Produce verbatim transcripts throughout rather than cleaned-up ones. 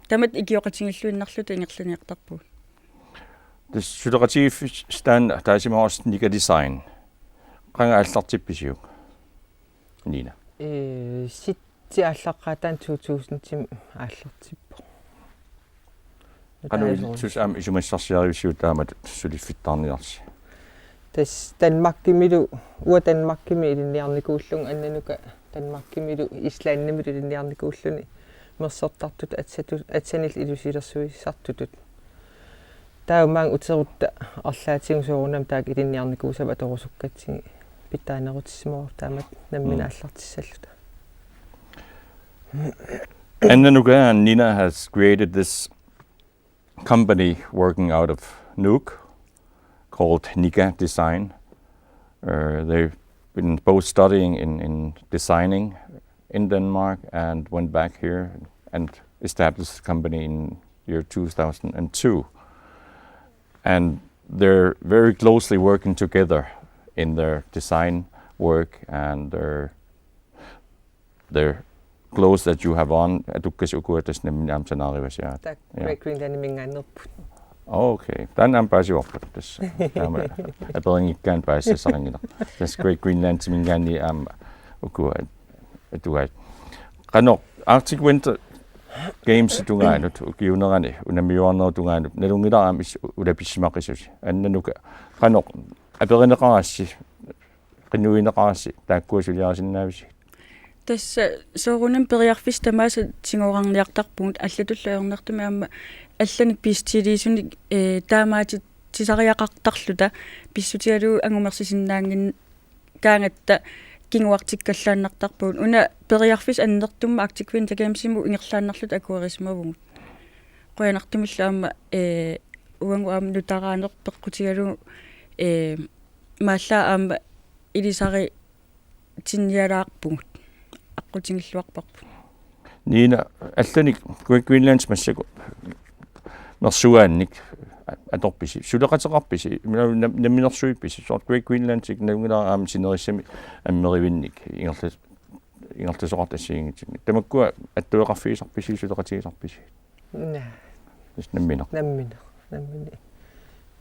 Tamat ikioqatigiilluinnarluta ingerlaniartarpugut. Tassa suleqatigiiffissaq taanna taasimavarsi Nika Design. Qanga aallartippisiuk, Nina? Ee, sitti aallaqqaataani to tusindimi aallartippoq. Qanoq ilitsoq aamma isumassarsiarivisiuk taamatut suliffittaarniarsi? Tassa Danmarkimilu, uanga Danmarkimi ilinniarnikuullunga, Annanuka Danmarkimilu Islandimilu ilinniarnikuulluni mersortartutut atsatut, atsanillu ilusilersuisartutut. Taava maanga uterutta arlaatigut soorunami taakku ilinniarnikuusavut atorusukkatsigit, pitsaanerutissimavoq taamatut nammineq aallartissalluta. Annanuka and Nina has created this company working out of Nuuk called Nika Design. Uh, they've been both studying in, in designing in Denmark and went back here and established the company in year two thousand two. And they're very closely working together in their design work and their, their clothes that you have on. Atukkasi ukua tassa nammineq aamma sanaarivasi aat. Taakku Great Greenlandiminngaanneerput. Okay. Taanna aamma paasivarput tassa. Taama aperinngikkaanni paasisaqanngilaq. Tassa Great Greenlandiminngaanniit aamma ukua atugaat. Qanoq Arctic Winter Games tungaanut, ukiuunerani unammiuarnerup tungaanut, nalunngilara aamma is-, ulapissimaqisusi. Annanuka, qanoq aperineqarassi, qinnuigineqarassi taakkua suliarisinnaavisi? Tassa soorunami periarfissat tamaasa tigorarniartarpugut, allatullu ajornartumik aamma allanik pissutigilerusunik, ee, taamaatitsisariaqartarluta pissutigalugu angumersisinnaanngin-, kaangatta kinguartikkallaannartarpugut. Una periarfissaq annertuumik Arctic Winter Gamesimut ingerlaannarluta akuerisimavugut. Qujanartumillu aamma, ee, uagut aamma nutaarneq peqqutigalugu, ee, maannakkut aamma ilisaritinnialaarpugut. Aqqutigilluarparput. Nina, allanik Great Greenland massakkut mersugaannik atorpisi, suleqateqarpisi, nam-, namminersuippisi, soorlu Great Greenlandit nalunngilara aamma sinerissami ammerivinnik ingerlas-, ingerlasoqartut assigiinngitsunik. Tamakkua attueqarfigisarpisi, suleqatigisarpisi? Naa. Tassa nammineq. Nammineq. Nammineq.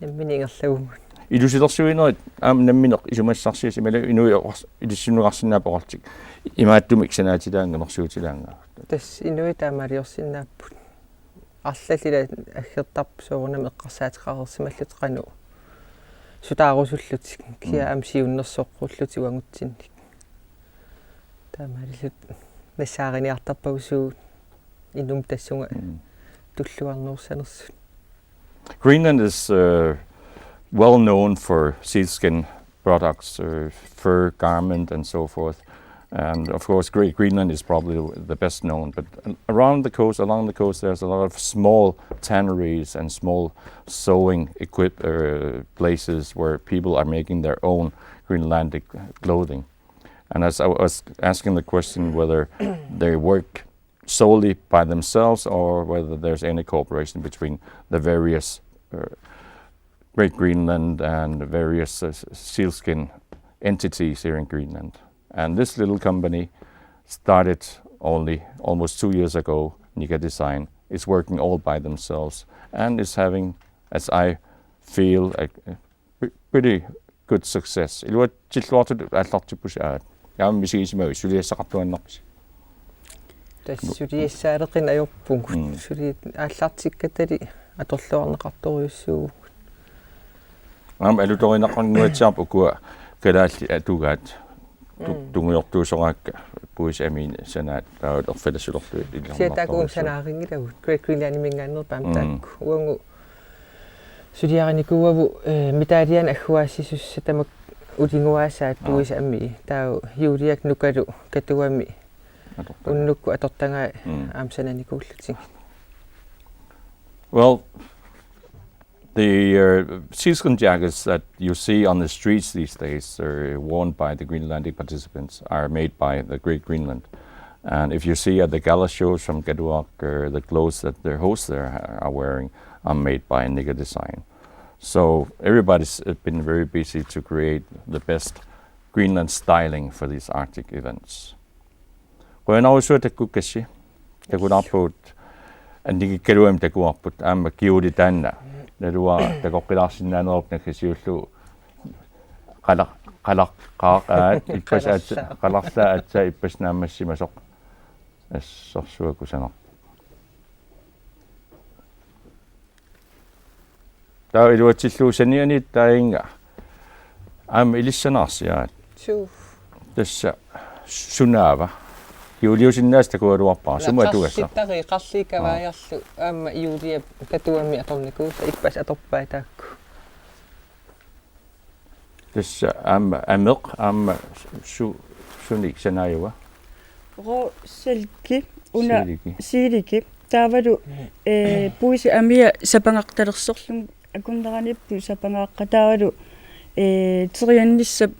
Nammineq ingerlavugut. Ilusilersuinerit aamma nammineq isumassarsiasi imaluunniit inuit oqars-, ilissinnukarsinnaapput oqartik. Imaattumik sanaatilaannga, mersuutilaannga. Tassa inuit taamaaliorsinnaapput. Arlallit ila aggertarput soorunami eqqarsaateqareersimallutik qanoq sutaarusullutik. Kisianni aamma siunnersoqqullutik uagutsinnik. Taamaalillutik nassaariniartarpagut suut inummut tassunga tulluarnerusanersut. Greenland is, uh, well known for sealskin products, uh, fur garment and so forth. And of course, Great Greenland is probably the best known, but around the coast, along the coast, there's a lot of small tanneries and small sewing equip-, uh, places where people are making their own Greenlandic clothing. And as I was asking the question whether they work solely by themselves or whether there's any cooperation between the various, uh, Great Greenland and the various, uh, s-, sealskin entities here in Greenland. And this little company started only almost two years ago, Nika Design, is working all by themselves and is having, as I feel, a, a pre-, pretty good success. Iluatsilluartutut aallartippusi aat. Aamma misigisimavisi suliassaqartuaannarpisi? Tassa suliassaaleqineq ajorpugut. Mm. Suli aallartikkatali atorluarneqartorujussuuvugut. Aamma alutorineqannguatsiarpoq ukua kalaallit atugaat tu-, mm, tungujortuusoraakka puisit amiinik sanaat taava erfalasulerlugit. Kisianni taakku uagut sanaarinngilagut. Great Greenlandiminngaanneerput aamma, mm, taakku. Uagut suliarinikuuagut, eh, medaljat agguaassisussat tamakku ulinguaasaat, aa, puisit amii. Taava Juliap nukalu Katuami atortagai, unnukkut atortagai, mm, aamma sananikuullutik. Well, the, uh, sealskin jackets that you see on the streets these days are worn by the Greenlandic participants, are made by the Great Greenland. And if you see at the gala shows from Katuaq, uh, the clothes that their hosts there ha-, are wearing are made by Nika Design. So everybody's, uh, been very busy to create the best Greenland styling for these Arctic events. Qujanarujussuaq takkukkassi. Takulaarpugut. Annikikkaluamik takuarput aamma kjole taanna. Naluara takoqqilaarsinnaanerup naggasiullu qalaq-, qalaqqaaq aat ippassaq aatsaat qalarsaa aatsaat ippassaq naammassimasoq assorsuaq kusanarpoq. Taava iluatsillugu sanianiit taanna aamma ilissanaarsiaat. Suu. Tassa sunaava. Kjoliusinnaasaq takugaluarpara. Sumut atugassaq? Qarlittari, qarliit kavaajarlu aamma Juliap Katuami atornikuusoq ippassaq atorpai taakku. Tassa aamma ameq aamma su-, sunik sanaajuva? Rå silke, una silke. Silke. Taavalu, eh, puisi amia sapangaqtalersorlunga akunneraniippoq sapangaqqa taavalu, eh, teriannissap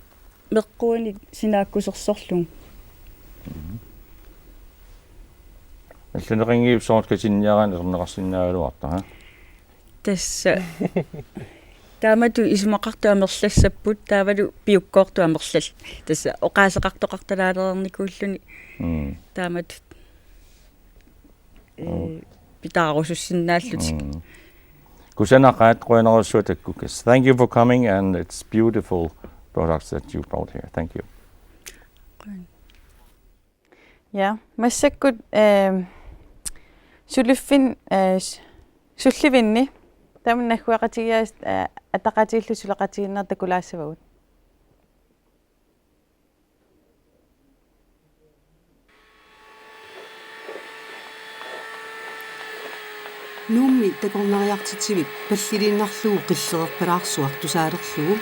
meqquanik sinaakkusersorlunga. Allaneqanngilaq soorlu katinniaraanni erneqarsinnaagaluartoq, ha? Tassa. Taamatut isumaqartut amerlassapput, taavalu piukkoortut amerlal-. Tassa oqaaseqartoqartalaalereernikuulluni. Mm. Taamatut. Ee, pitaarusussinnaallutik. Mm. Kusanaqaat, qujanarsuaq takkukkassasi. Thank you for coming, and it's beautiful products that you brought here. Thank you. Ja, massakkut, eh, suliffin-, eh, s-, sullivinni, tamanna naggueqatigiiaat, eh, ataqatigiillu suleqatigiinnerat takulaassavagut. Nuummi takornariartitsivik palliliinnarlugu qillererpalaarsuaq tusaalerlugu.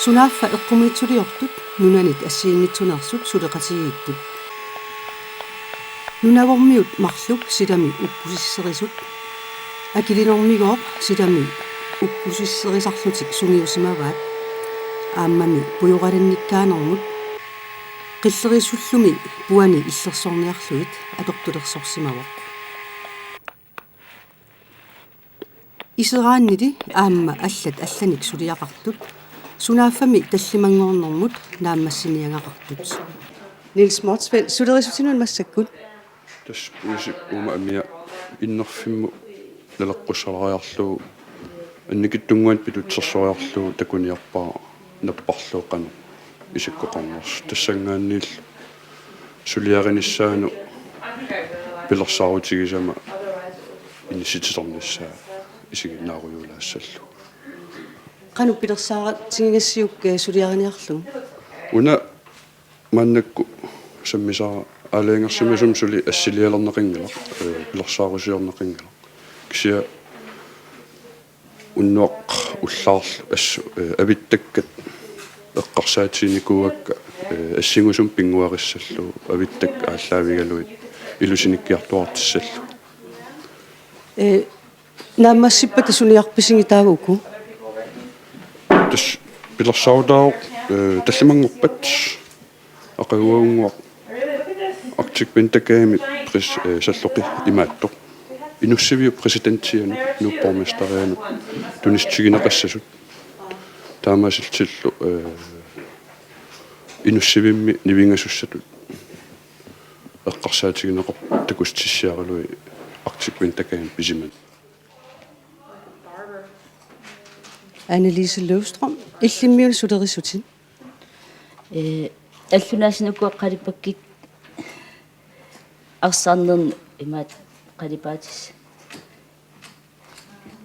Sunaaffa eqqumiitsuliortut nunanit assigiinngitsuneersut suleqatigiittut. Nunavummiut marluk silami ukkusisserisut. Akilinermigooq silami ukkusisserisarlutik sungiusimavaat. Aammami pujoralinnikkaanermut qillerisullumi puani illersorniarlugit atortulersorsimavoq. Iseraannili aamma allat allanik suliaqartut, sunaaffami tallimanngornermut naammassiniagaqartut. Niels Motzfeldt, sulerisutinut massakkut. Tassa puisip uuma amia innerfimmut naleqqussaleriarlugu annikitsunnguanik pitutsersoriarlugu takuniarpara napparlugu qanoq isikkoqarnersoq. Tassanngaanniillu suliarinissaanut pilersaarutigisama inissitsiternissaa isiginnaarujulaassallugu. Qanoq pilersaarutigigassiuk, eh, suliariniarlugu? Una maannakkut sammisara aalajangersimasumik suli assilialerneqanngilaq, eh, pilersaarusiorneqanngilaq. Kisianni unnuaq ullaarlu assut, eh, avittakkat eqqarsaatiginikuuakka, eh, assingusumik pinnguarissallugu, avittakkat aallaavigalugit ilusinikkiartuaartissallugu. Eh, naammassippata suniarpisigit taava uku? Tassa pilersaarutaavoq, eh, tallimanngorpat aqaguagunnguaq Arctic Winter Game pris, eh, salloqi imaattoq. Inussiviup præsidentianut, Nuup borgmesterianut tunissutigineqassasut. Taamaasillutillu, eh, inussivimmi nivingasussatut eqqarsaatigineqarput takussutissiaralugu Arctic Winter Game pisimani. Annelise Løvstrøm, illimmiunut sulerisutit. Eh, allunaasat ukua qalipakkit arsarnerni imaattoq qalipaatissat.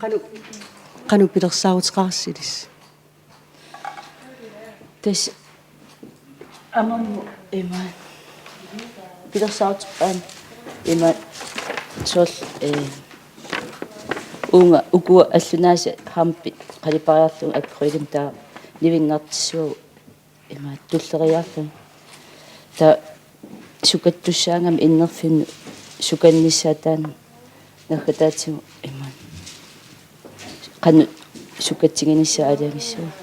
Qanoq, qanoq pilersaaruteqarassi ilissi? Tassa aamma ima pilersaaruteqarama ima soorlu, eh, uunga ukua allunaasat hampit qalipariarlugu akrylimi taava nivinngartissuagut ima tulleriiaarluni. Taava sukattussaagami innerfinnut sukannissaa taanna naggataatigut ima. Qanoq sukatsiginissaa aalajangissavat.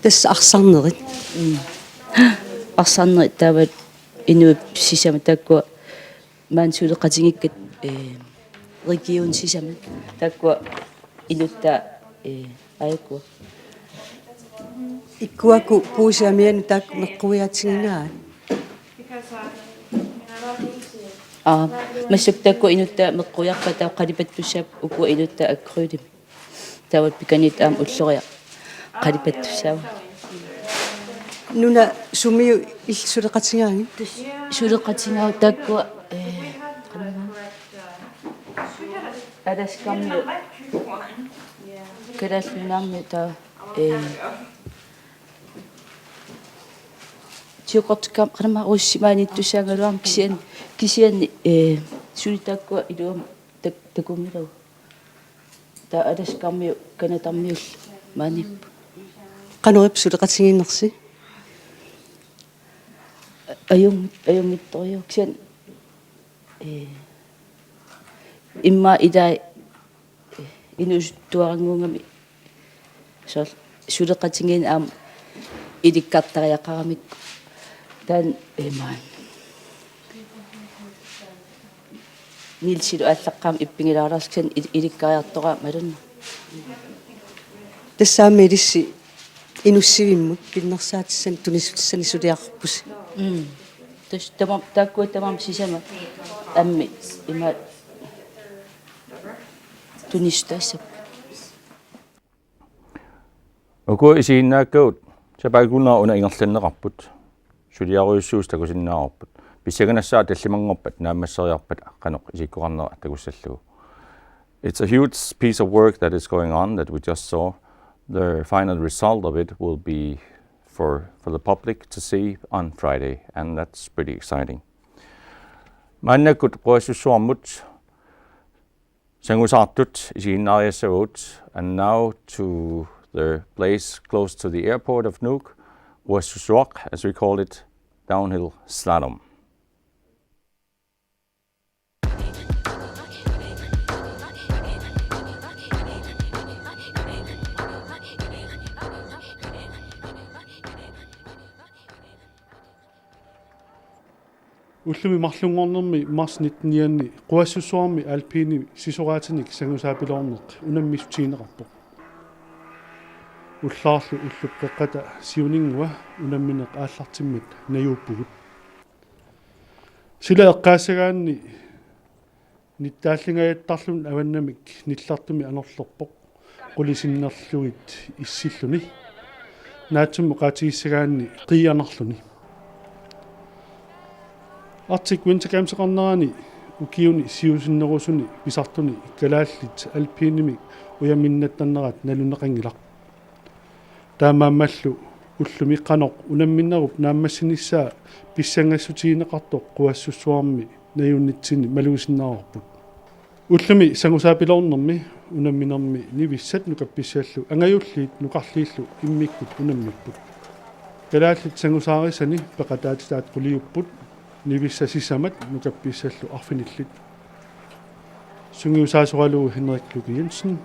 Tassa arsarnerit. Mm. Arsarnerit taava inuup sisamat taakkua maani suleqatigiikkat, eh, regionip sisamat taakkua inuttaa, eh, aajuku. Ikkuaku puisip amianut taakku meqquiaatigigaat. Aa, Massakkut taakkua inuttaa meqquiarpata qalipattussaapput, ukua inuttaa akrylimi. Taava pikaniit aamma ulloriaq qalipattussaavaa. Nuna sumiu il-, suleqatigaagit? Suleqatigaavut taakkua, ee, Alaskarmiut, Kalaallit Nunaanniit taava, ee, tiguqartikkaam qanamma russimaaniittussaagaluarami kisianni, kisianni, ee, suli taakkua iluamik tak-, takunngilagut. Taava Alaskarmiut Canadarmiullu maaniipput. Qanoq ippa suleqatigiinnersi? Ajunng-, ajunngitsorujuk kisianni, ee, immaqa ilai, ee, inuusuttuarannguugami soorlu suleqatigiinneq aamma ilikkartariaqaramikku. Taanna imaan. Nielsilu aallaqqaammut ippigilaarlaassani il-, ilikkariartoraangama malunnarpoq. Tassa aamma ilissi inussivimmut pinnersaatissanik tunissutissanik suliaqarpusi. Mm. Tassa tamaat, taakkua tamaat sisamat ammit ima tunissutissat. Uku isiginnaakkagut sapaatip akunnera una ingerlanneqarput. Suliarujussuusoq takusinnaavarput. Pissanganassaaq tallimanngorpat naammasseriarpat qanoq isikkoqarnera takussallugu. It's a huge piece of work that is going on that we just saw. The final result of it will be for, for the public to see on Friday, and that's pretty exciting. Maannakkut Quassussuarmut sangusaartut isiginnaariassavagut, and now to the place close to the airport of Nuuk, Quassussuaq, as we call it, downhill slalom. Ullumi marlunngornermi marts nittenianni Quassussuarmi alpinimi sisoraatinik sangusaapiloorneq unammissutigineqarpoq. Ullaarlu ullup qeqqata siuninngua unammineq aallartimmat najuuppugut. Sila eqqaassagaanni nittaallingajattarluni avannamik nillartumi anorlerpoq, qulit sinnerlugit issilluni. Naatsumik oqaatigissagaanni qiianarluni. Arctic Winter Gameseqarnerani ukiuni siusinnerusuni pisartuni kalaallit alpinimik ujaminnattarnerat nalunneqanngilaq. Taamaammallu ullumi qanoq unamminerup naammassinissaa pissangassutigineqartoq Quassussuarmi najunnitsinni malugisinnaavarput. Ullumi sangusaapiloornermi unamminermi Nivissat nukappissallu angajulliit nukarliillu immikkut unammipput. Kalaallit sangusaarissani peqataatitaat quliupput, Nivissat sisamat nukappissallu arfinillit. Sungiusaasoralugu Henrik Lykke Jensen,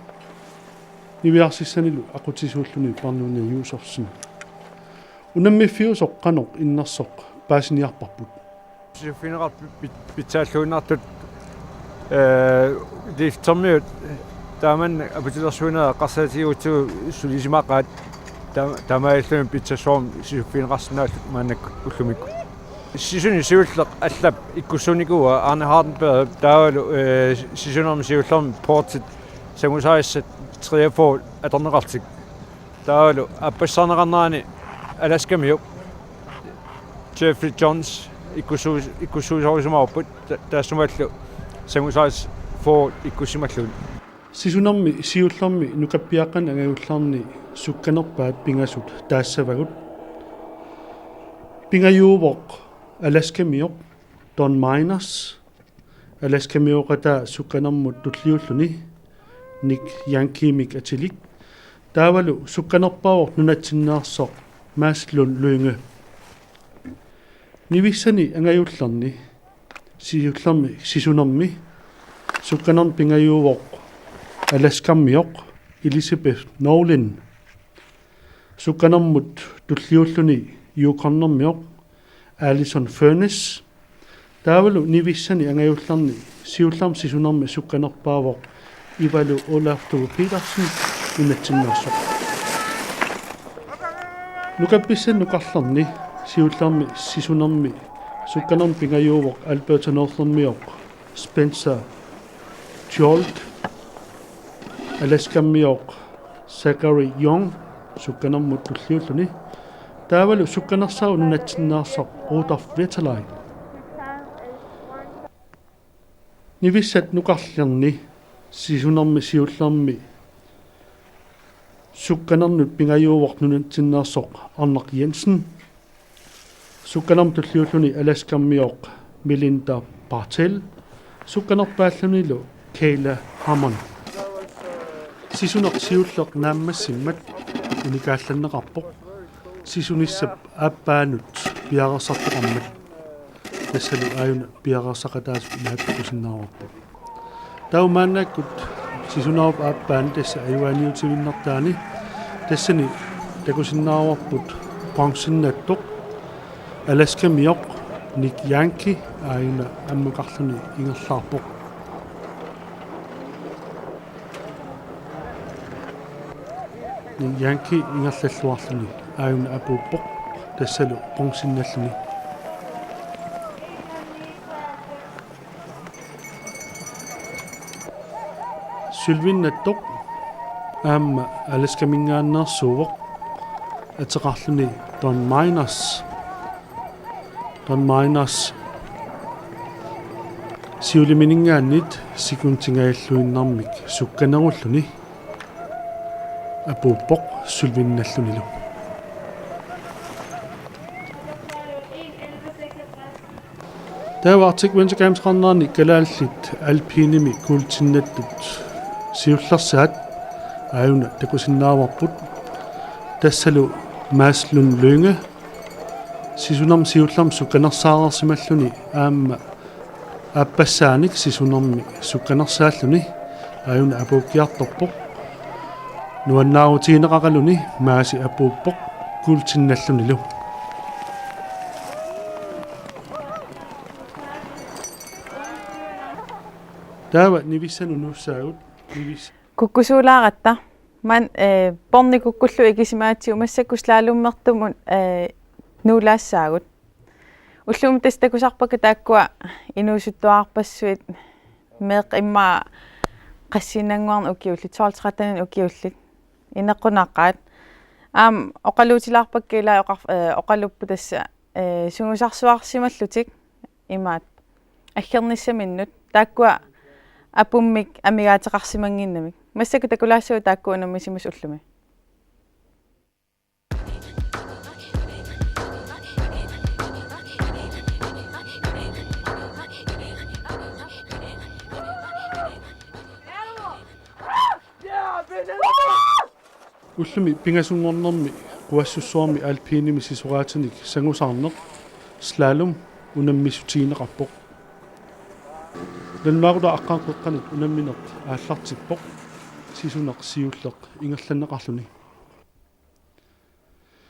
niviarsissanilu aqutsisuulluni Parnuuna Josefsen. Unammiffiusoq qanoq innersoq paasiniarparput? Sisuffigineqartut pit-, pitsaalluinnartut, ee, liftermiut taamani aputilersuineq eqqarsaatigigutsigu sulisimaqaat, ta-, taamaalilluni pitsassuarmik sisuffigineqarsinnaallutik maannakkut ullumikkut. Sisuni siulleq allap ikkussuunikuuaa Arne Hardenberg taavalu, ee, sisunermi siullermi portit sangusaarissat treogfyrre atorneqartik. Taavalu aappassaarneqarnerani Alaskamiut Jeffrey Jones ikkussuu-, ikkussuusorusimavarput, ta-, taassumalu sangusaarissat fyrre ikkussimallugit. Sisunermi siullermi nukappiaqqani angajullerni sukkanerpaat pingasut taassavagut. Pingajuuvoq Alaskamiut Don Miners, Alaskamiuuqataa sukkanermut tulliulluni, Nick Yankimik atilik. Taavalu sukkanerpaavoq nunatsinneersoq Mads Lund Lynge. Nivissani angajullerni siullermi, sisunermi, sukkanermi pingajuuvoq Alaskarmioq Elizabeth Nolan. Sukkanermut tulliulluni Yukonermioq Alison Furness. Taavalu Nivissani angajullerni siullermi sisunermi sukkanerpaavoq Ivalu Olaf Thue Petersen nunatsinneersoq. Nukappissani nukarlerni siullermi sisunermi sukkanermi pingajuuvoq Alberta Northernmioq Spencer Jolt, Alaskamioq Zachary Young sukkanermut tulliulluni. Taavalu sukkanersaavoq nunatsinneersoq Rudolf Wetterlein. Nivissat nukarlerni sisunermi siullermi sukkanernut pingajuuvoq nunatsinneersoq Arnaq Jensen. Sukkanermut tulliulluni Alaskamioq Melinda Bartell. Sukkanerpaallunilu Kayla Hammond. Sisuneq siulleq naammassimmat unikaallanneqarpoq. Sisunissap aappaanut piareersartoqarmat. Tassalu aajuna piareersaqataasut ilaat takusinnaavarput. Taava maannakkut sisunerup aappaani tassa ajugaaniutivinnertaani tassani takusinnaavarput bronzennattoq Alaskamioq Nick Yankee aajuna ammukarluni ingerlaarpoq. Nick Yankee ingerlalluarluni aajuna apuuppoq tassalu bronzennalluni. Sølvinnattoq aamma Alaskaminngaanneersuuvoq ateqarluni Don Miners. Don Miners siulimininngaanniit sekuntingajalluinnarmik sukkanerulluni apuuppoq sølvinnallunilu. Taava Arctic Winter Games-eqarnerani kalaallit alpinimi kuultinnattut siullersaat aajuna takusinnaavarput. Tassalu Mads Lund Lynge sisunermi siullermi sukkanersaareersimalluni aamma aappassaanik sisunermi sukkanersaalluni aajuna apuukkiartorpoq. Nuannaarutigineqaraluni Maasi apuuppoq kuultinnallunilu. Taava nivissanut nuussaagut, nivis- Kukkusuulaaratta. Maani, eh, båndi kukkullugu ikisimagatsigu massakkut slalommertumut, eh, nuulaassaagut. Ullumi tassa takusarpakka taakkua inuusuttuararpassuit meeqqat immaqa qassiinnannguarnik ukiullit, tolv tretten ukiullit. Inequnaqaat. Aamma oqaluutilaarpakka ilaa oqar-, eh, oqaluupput tassa, eh, sungusarsuarsimallutik imaat aggernissaminut. Taakkua apummik amigaateqarsimannginnamik. Massakkut takulaassaagut taakkua unammisimasut ullumi. Ullumi pingasunngornermi quassussuarmi alpinimi sisoraatinik sangusaarneq slalom unammissutigineqarpoq. Danmarkillu Aqqaneq Qeqqanit unammineq aallartippoq sisuneq siulleq ingerlanneqarluni.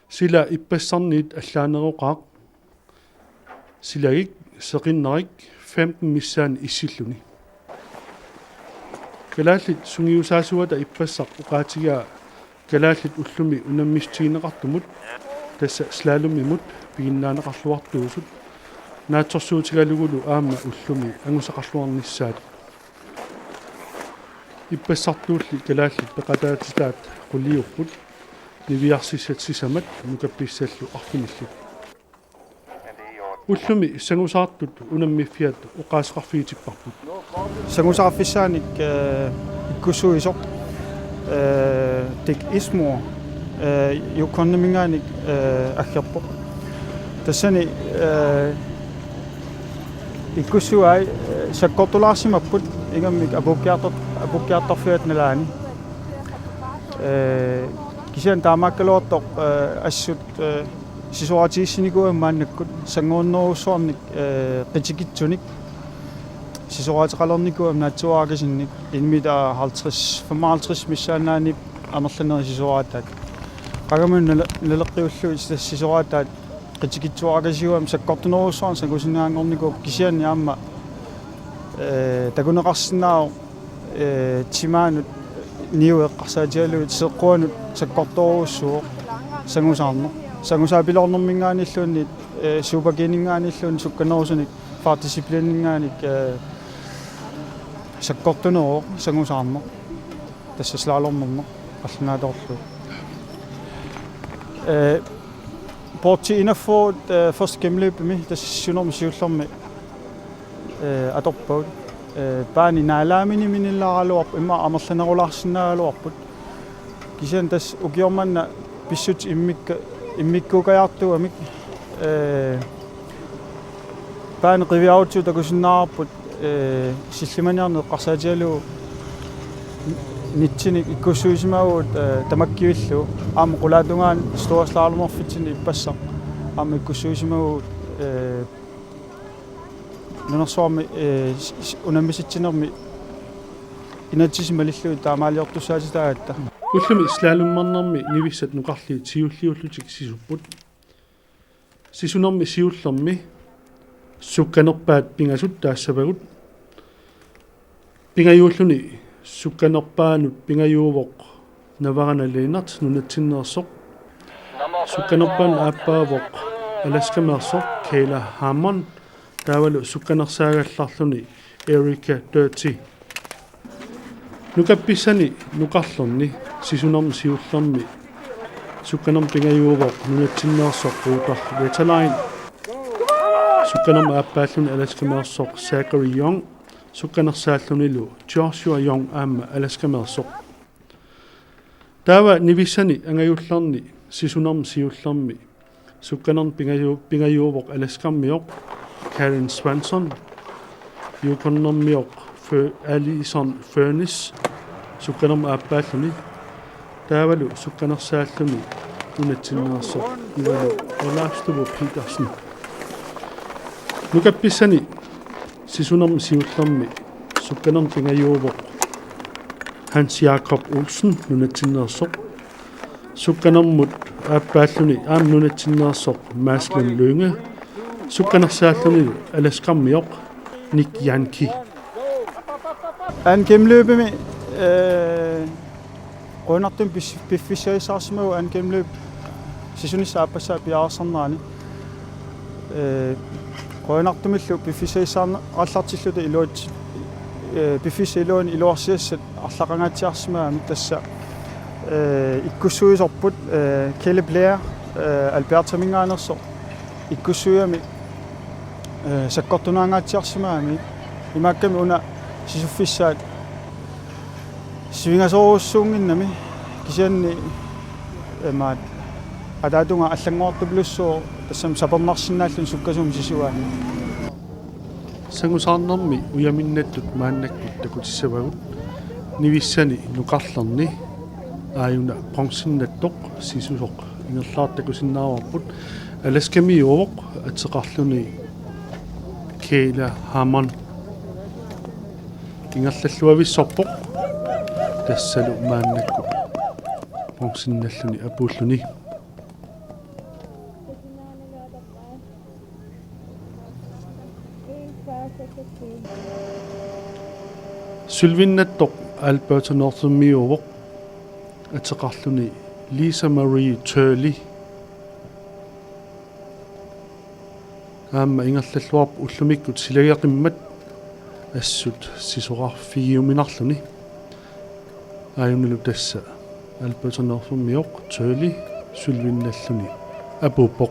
Sila ippassarniit allaaneroqaaq. Silagik seqinnarik femten missaani issilluni. Kalaallit sungiusaasuata ippassaq oqaatigaa kalaallit ullumi unammissutigineqartumut tassa slalomimut piginnaaneqarluartuusut naatsorsuutigalugulu aamma ullumi angusaqarluarnissaat. Ippassartuulli kalaallit peqataatitaat quliupput niviarsissat sisamat nukappissallu arfinillit. Ullumi sangusaartut unammiffiat oqaaseqarfigitipparput. Sangusaarfissaanik, eh, ikkussuisoq, eh, Dick Ismore, eh, Yukonimingaanniit, eh, aggerpoq. Tassani, eh, ikkussuai, eh, sakkortulaarsimapput ingammik apuukkiartor-, apuukkiartorfiata nalaani. Eh, kisianni taamaakkaluartoq, eh, assut, eh, sisoraatigissutiginikuugamik maannakkut sangoornerujussuarnik, eh, qitikitsunik sisoraateqalernikuugamik naatsuarakasinnik inummit halvtreds, femoghalvtreds missaannaanniit amerlanerit sisoraataat. Qangamut nale-, naleqqiullugit sisoraataat qitikitsuarakasiugamik sakkortunerujussuarnik sangusinnaanngornikuupput kisianni aamma, eh, takuneqarsinnaavoq, eh, timaanut niuerneq eqqarsaatigalugit seeqquanut sakkortoorujussuuvoq sangusaarneq. Sangusaapiloornerminngaanniilluunniit, eh, Super G-ninngaanniilluunniit sukkanerusunik fyrre discipliningaanniit, eh, Sakkortuneruvoq sangusaarneq. Tassa slalommerneq qallunaatoorlugu. Ee, Porti Inafo, ee, første gennemløbimi, tassa siunermi siullermi, ee, atorpagut. Ee, baani naalaaminiminilaaraluarpoq, immaqa amerlanerulaarsinnaagaluarput. Kisianni tassa ukioq manna pissutsit immikka-, immikkuukkajaartuugamik, ee, baani qiviarutsigu takusinnaavarput, ee, sillimaniarneq eqqarsaatigalugu nitsinik ikkussuisimavugut, ee, tamakkivillugu. Aamma qulaatungaani store slalomerfitsinni ippassaq aamma ikkussuisimavugut, ee, nunarsuarmi, ee, s-, s-, unammisitsinermi inatsisit malillugit taamaaliortussaatitaagatta. Ullumi slalommernermi nivissat nukarliit siulliullutik sisupput. Sisunermi siullermi sukkanerpaat pingasut taassavagut. Pingajuulluni sukkanerpaanut pingajuuvoq Navarana Lennert nunatsinneersoq. Sukkanerpaanut aappaavoq Alaskameersoq Kayla Harmon, taavalu sukkanersaagallarluni Erica Doherty. Nukappissani nukarlerni sisunermi siullermi sukkanermut pingajuuvoq nunatsinneersoq Rudolf Wetterlein. Sukkanermut aappaalluni Alaskameersoq Zachary Young. Sukkanersaallunilu Joshua Young aamma Alaskameersoq. Taava nivissani angajullerni sisunermi siullermi sukkanermut pingaju-, pingajuuvoq Alaskarmioq Karen Swanson, Yukonermioq Fø-, Alison Furniss, sukkanermut aappaalluni, taavalu sukkanersaalluni nunatsinneersoq Ivalu Olafstuvo Petersen. Nukappissani sisunermi siullermi sukkanermut pingajuuvoq Hans Jakob Olsen nunatsinneersoq. Sukkanermut aappaalluni aamma nunatsinneersoq Mads Lund Lynge. Sukkanersaalluni Alaskarmioq Nick Janke. Anden gennemløbimi, øh, Qujanartumik pis-, piffissagissaarsimavugut anden gennemløb sisunissaq aappassaa piareersarnerani. Ee, qujanartumillu piffissagissaarallartilluta iluat-, ee, piffissap iluani iluarsiassat arlaqangaatsiarsimagamik tassa, ee, ikkussuisorput, ee, Caleb Blair, ee, Albertaminngaanneersoq ikkussuigami, ee, sakkortunaangaatsiarsimagami, imaakkami una sisuffissaat sivingasoorujussuunnginnami, kisianni imaat ataatungaa allanngorartupilussuuvoq tassami sapernarsinnaalluni sukkasuumik sisugaanni. Sangusaarnermi ujaminnattut maannakkut takutissavagut nivissani nukarlerni, aajuna bronzennattoq sisusoq ingerlaartoq takusinnaavarput. Alaskamiuuvoq ateqarluni Kayla Harmon. Ingerlalluavissorpoq tassalu maannakkut bronzennalluni apuulluni. Sølvinnattoq Alberta Northernmiuuvoq ateqarluni Lisa Marie Turley. Aamma ingerlalluarpoq ullumikkut silageqimmat assut sisorarfigiuminarluni. Aajunalu tassa Alberta Northernmioq Turley sølvinnalluni apuuppoq.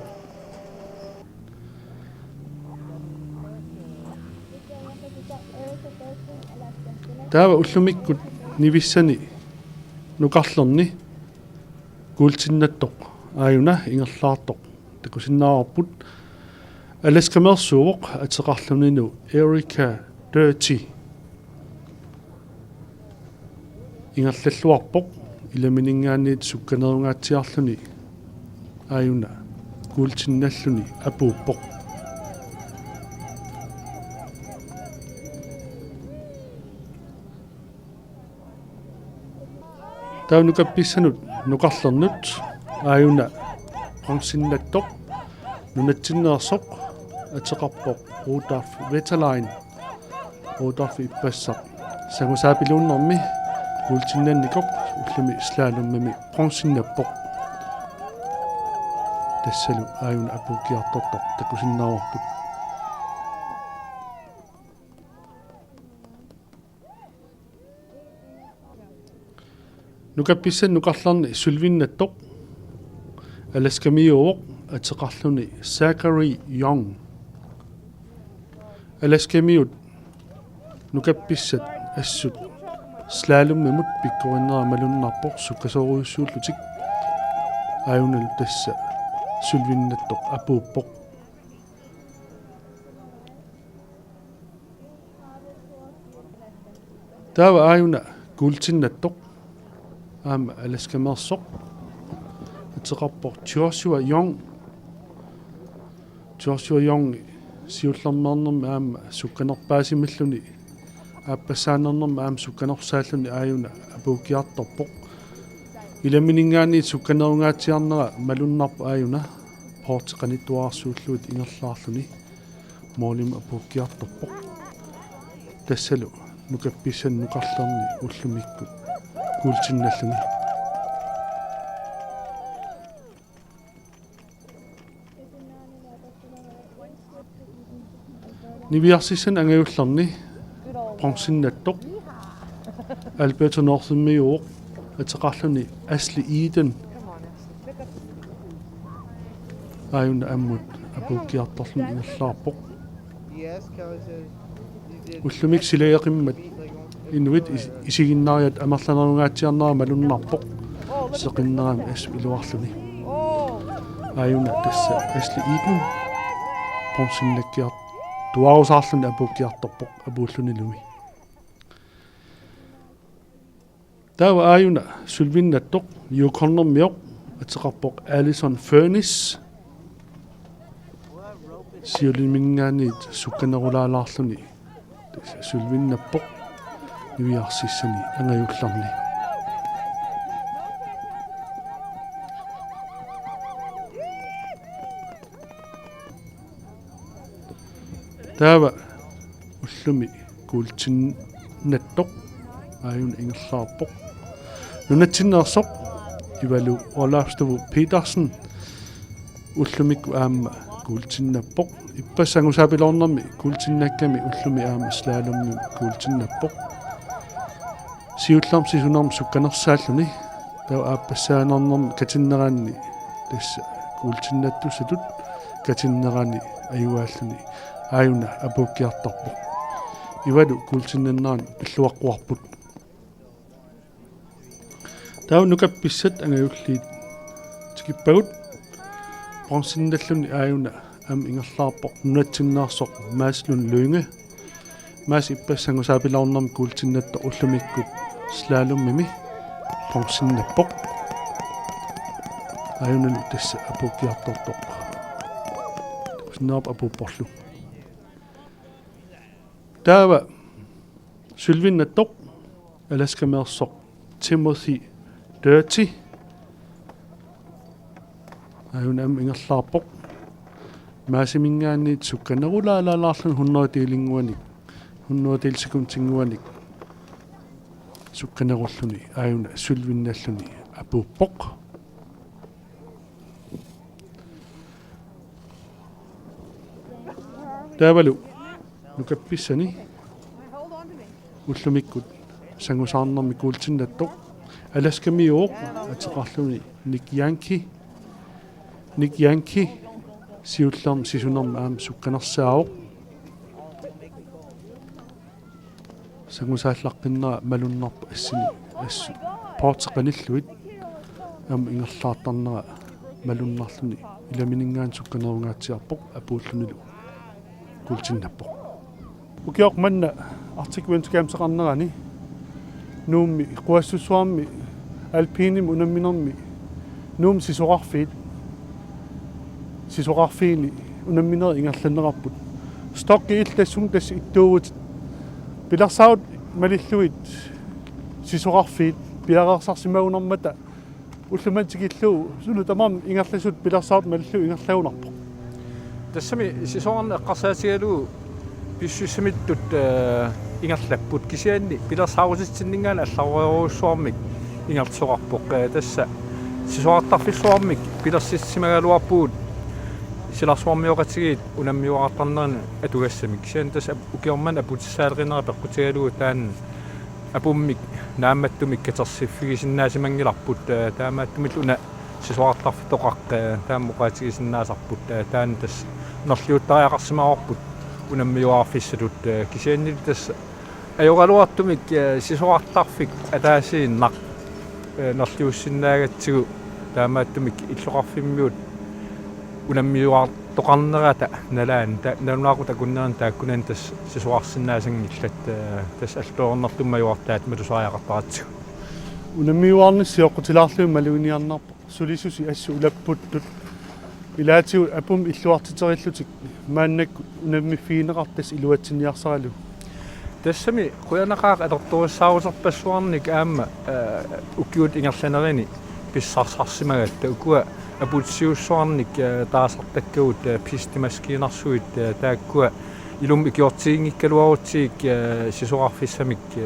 Taava ullumikkut nivissani nukarlerni kuultinnattoq aajuna ingerlaartoq takusinnaavarput. Alaskameersuuvoq ateqarluninu Erica Doherty. Ingerlalluarpoq ilamininngaanniit sukkanerungaatsiarluni aajuna kuultinnalluni apuuppoq. Taava nukappissanut nukarlernut aajuna bronzennattoq nunatsinneersoq ateqarpoq Rudolf Wetterlein. Rudolf ippassaq sangusaapiluunnermi kuultinnannikooq ullumi slalomimi bronzennappoq. Tassalu aajuna apuukkiartortoq takusinnaavarput. Nukappissat nukarlerni sølvinnattoq Alaskamiuuvoq ateqarluni Zachary Young. Alaskamiut nukappissat assut slalomimut pikkorinnera malunnarpoq sukkasoorujussuullutik. Aajunalu tassa sølvinnattoq apuuppoq. Taava aajuna kuultinnattoq aamma Alaskameersoq ateqarpoq Joshua Young. Joshua Young siullermeernermi aamma sukkanerpaasimalluni aappassaanernermi aamma sukkanersaalluni aajuna apuukkiartorpoq. Ilamininngaanniit sukkanerungaatsiarnera malunnarpoq aajuna poorti qanittuararsuullugit ingerlaarluni. Målimut apuukkiartorpoq. Tassalu nukappissani nukarlerni ullumikkut kuultinnalluni. Niviarsissani angajullerni bronzinnattoq Alberta Northimiuuvoq ateqarluni Ashley Eden. Aajuna ammut apuukkiartorluni ingerlaarpoq. Ullumi silageqimmat inuit is-, isiginnaariat amerlanerungaatsiarnera malunnarpoq seqinnerami assut iluarluni. Aajuna tassa Ashley Eden bronzinnakkiartuaarusaarluni apuukkiartorpoq apuullunilumi. Taava aajuna sølvinnattoq Yukonermioq ateqarpoq Allison Furniss. Siuliminngaanniit sukkanerulaalaarluni sølvinnappoq niviarsissani angajullerni. Taava ullumi kuultinnattoq aajuna ingerlaarpoq. Nunatsinneersoq Ivalu Olafstuen Petersen ullumikkut aamma kuultinnappoq. Ippassaq angusaapiloornermi kuultinnakkami ullumi aamma slalomimi kuultinnappoq. Siullermik sisunermik sukkanersaalluni taava aappassaanernermi katinneranni tassa kuultinnattussatut katinnerani ajugaalluni aajuna apuukkiartorpoq. Ivalu kuultinnannerani pilluaqquarput. Taava nukappissat angajulliit tikippagut. Bronzinnalluni aajuna aamma ingerlaarpoq nunatsinneersoq Mads Lund Lynge. Mads ippassaq angusaapiloornermi kuultinnattoq ullumikkut slalomimi bronzinnappoq. Aajunalu tassa apuukkiartortoq. Sinnaap apuupporlu. Taava sølvinnattoq Alaskameersoq Timothy Doherty. Aajuna aamma ingerlaarpoq. Maasiminngaanniit sukkanerulaalaalaarluni hundrede delinnguanik, hundrede del sekundinnguanik sukkanerulluni aajuna sølvinnalluni apuuppoq. Taavalu nukappissani ullumikkut sangusaarnermi kuultinnattoq Alaskamiuuvoq ateqarluni Nick Yankee. Nick Yankee siullermik sisunermik aamma sukkanersaavoq. Sangusaallaqqinnerani malunnarpoq assini assut poorti qanillugit aamma ingerlaartarnera malunnarluni ilamininngaanniit sukkanerungaatsiarpoq apuullunilu kuultinnappoq. Ukioq manna Arctic Winter Gameseqarnerani Nuummi quassussuarmi alpinimi unamminermi Nuummi sisorarfiit sisorarfiini unamminerit ingerlanneqarput. Stokki illit tassunga tassa ittuuvutit. Pilersaarutit malillugit sisorarfiit piareersarsimagunarmata ullumimut tikillugu suna tamarmi ingerlasut pilersaarutit malillugit ingerlagunarpoq. Tassami sisorarneq eqqarsaatigalugu pissusissamittut, eh, ingerlapput, kisianni pilersaarutitsinninngaanniit allarujorujussuarmik ingerlasoqarpoq. Eh, tassa sisorartarfilluarmik pilersitsisimagaluarpugut silarsuarmioqatigiit unammiuaartarnerani atugassamik. Kisianni tassa ap-, ukioq manna aputissaaleqinerat peqqutigalugu taanna apummik naammattumik katersiffigisinnaasimanngillarput, eh, taamaattumillu una sisorartarfitoqaq, eh, taama oqaatigisinnaasarput, eh, taanna tassa nerliuttariaqarsimavarput unammiuaarfissatut, eh, kisiannili tassa ajoraluartumik, eh, sisorartarfik ataasiinnaq, eh, nerliussinnaagatsigu taamaattumik illoqarfimmiut unammiuaartoqarnerata nalaani ta-, nalunaaqutaq akunnerini taakkunani tassa sisorarsinnaasanngillat, eh, tassa alluarnertumik majuartaat matusariaqartaratsigu. Unammiuaarnissaq sioqqutilaarlugit maluginiarnarpoq. Sulisusi assut ulapputtut. Ilaatigut apummik illuartiterillutik maannakkut unammiffigineqartut tassa iluatsinniarsaralugu. Tassami qujanaqaaq atortorissaaruterpassuarnik aamma, eh, ukiut ingerlanerini pissarsarsimagatta ukua aputisiussuarnik, eh, taasartakkagut, eh, pistemaskiinersuit, eh, taakkua ilumut ikiortiginngikkaluarutsigik, eh, sisorarfissamik, eh,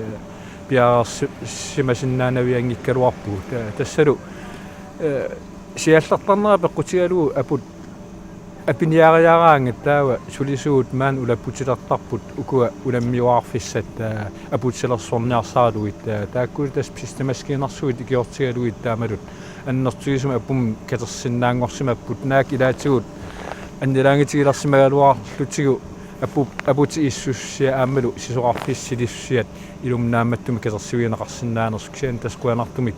piareersi-, simasinnaanavianngikkaluarpugut. Eh, tassalu, eh, siallertarnera peqqutigalugu aput apiniariaraangat taava sulisuut maani ulapputilertarput ukua unammiuaarfissat, eh, aputilersorniarsaralugit, eh, taakkulu tassa pistemaskiinersuit ikiortigalugit taamatut annertugisumik apummik katersinnaanngorsimapput naak ilaatigut annilaangitigilersimagaluarlutigu apu-, aputit issussiat aammalu sisorarfissat sulisusiat ilumut naammattumik katersivigineqarsinnaanersut kisianni tassa qujanartumik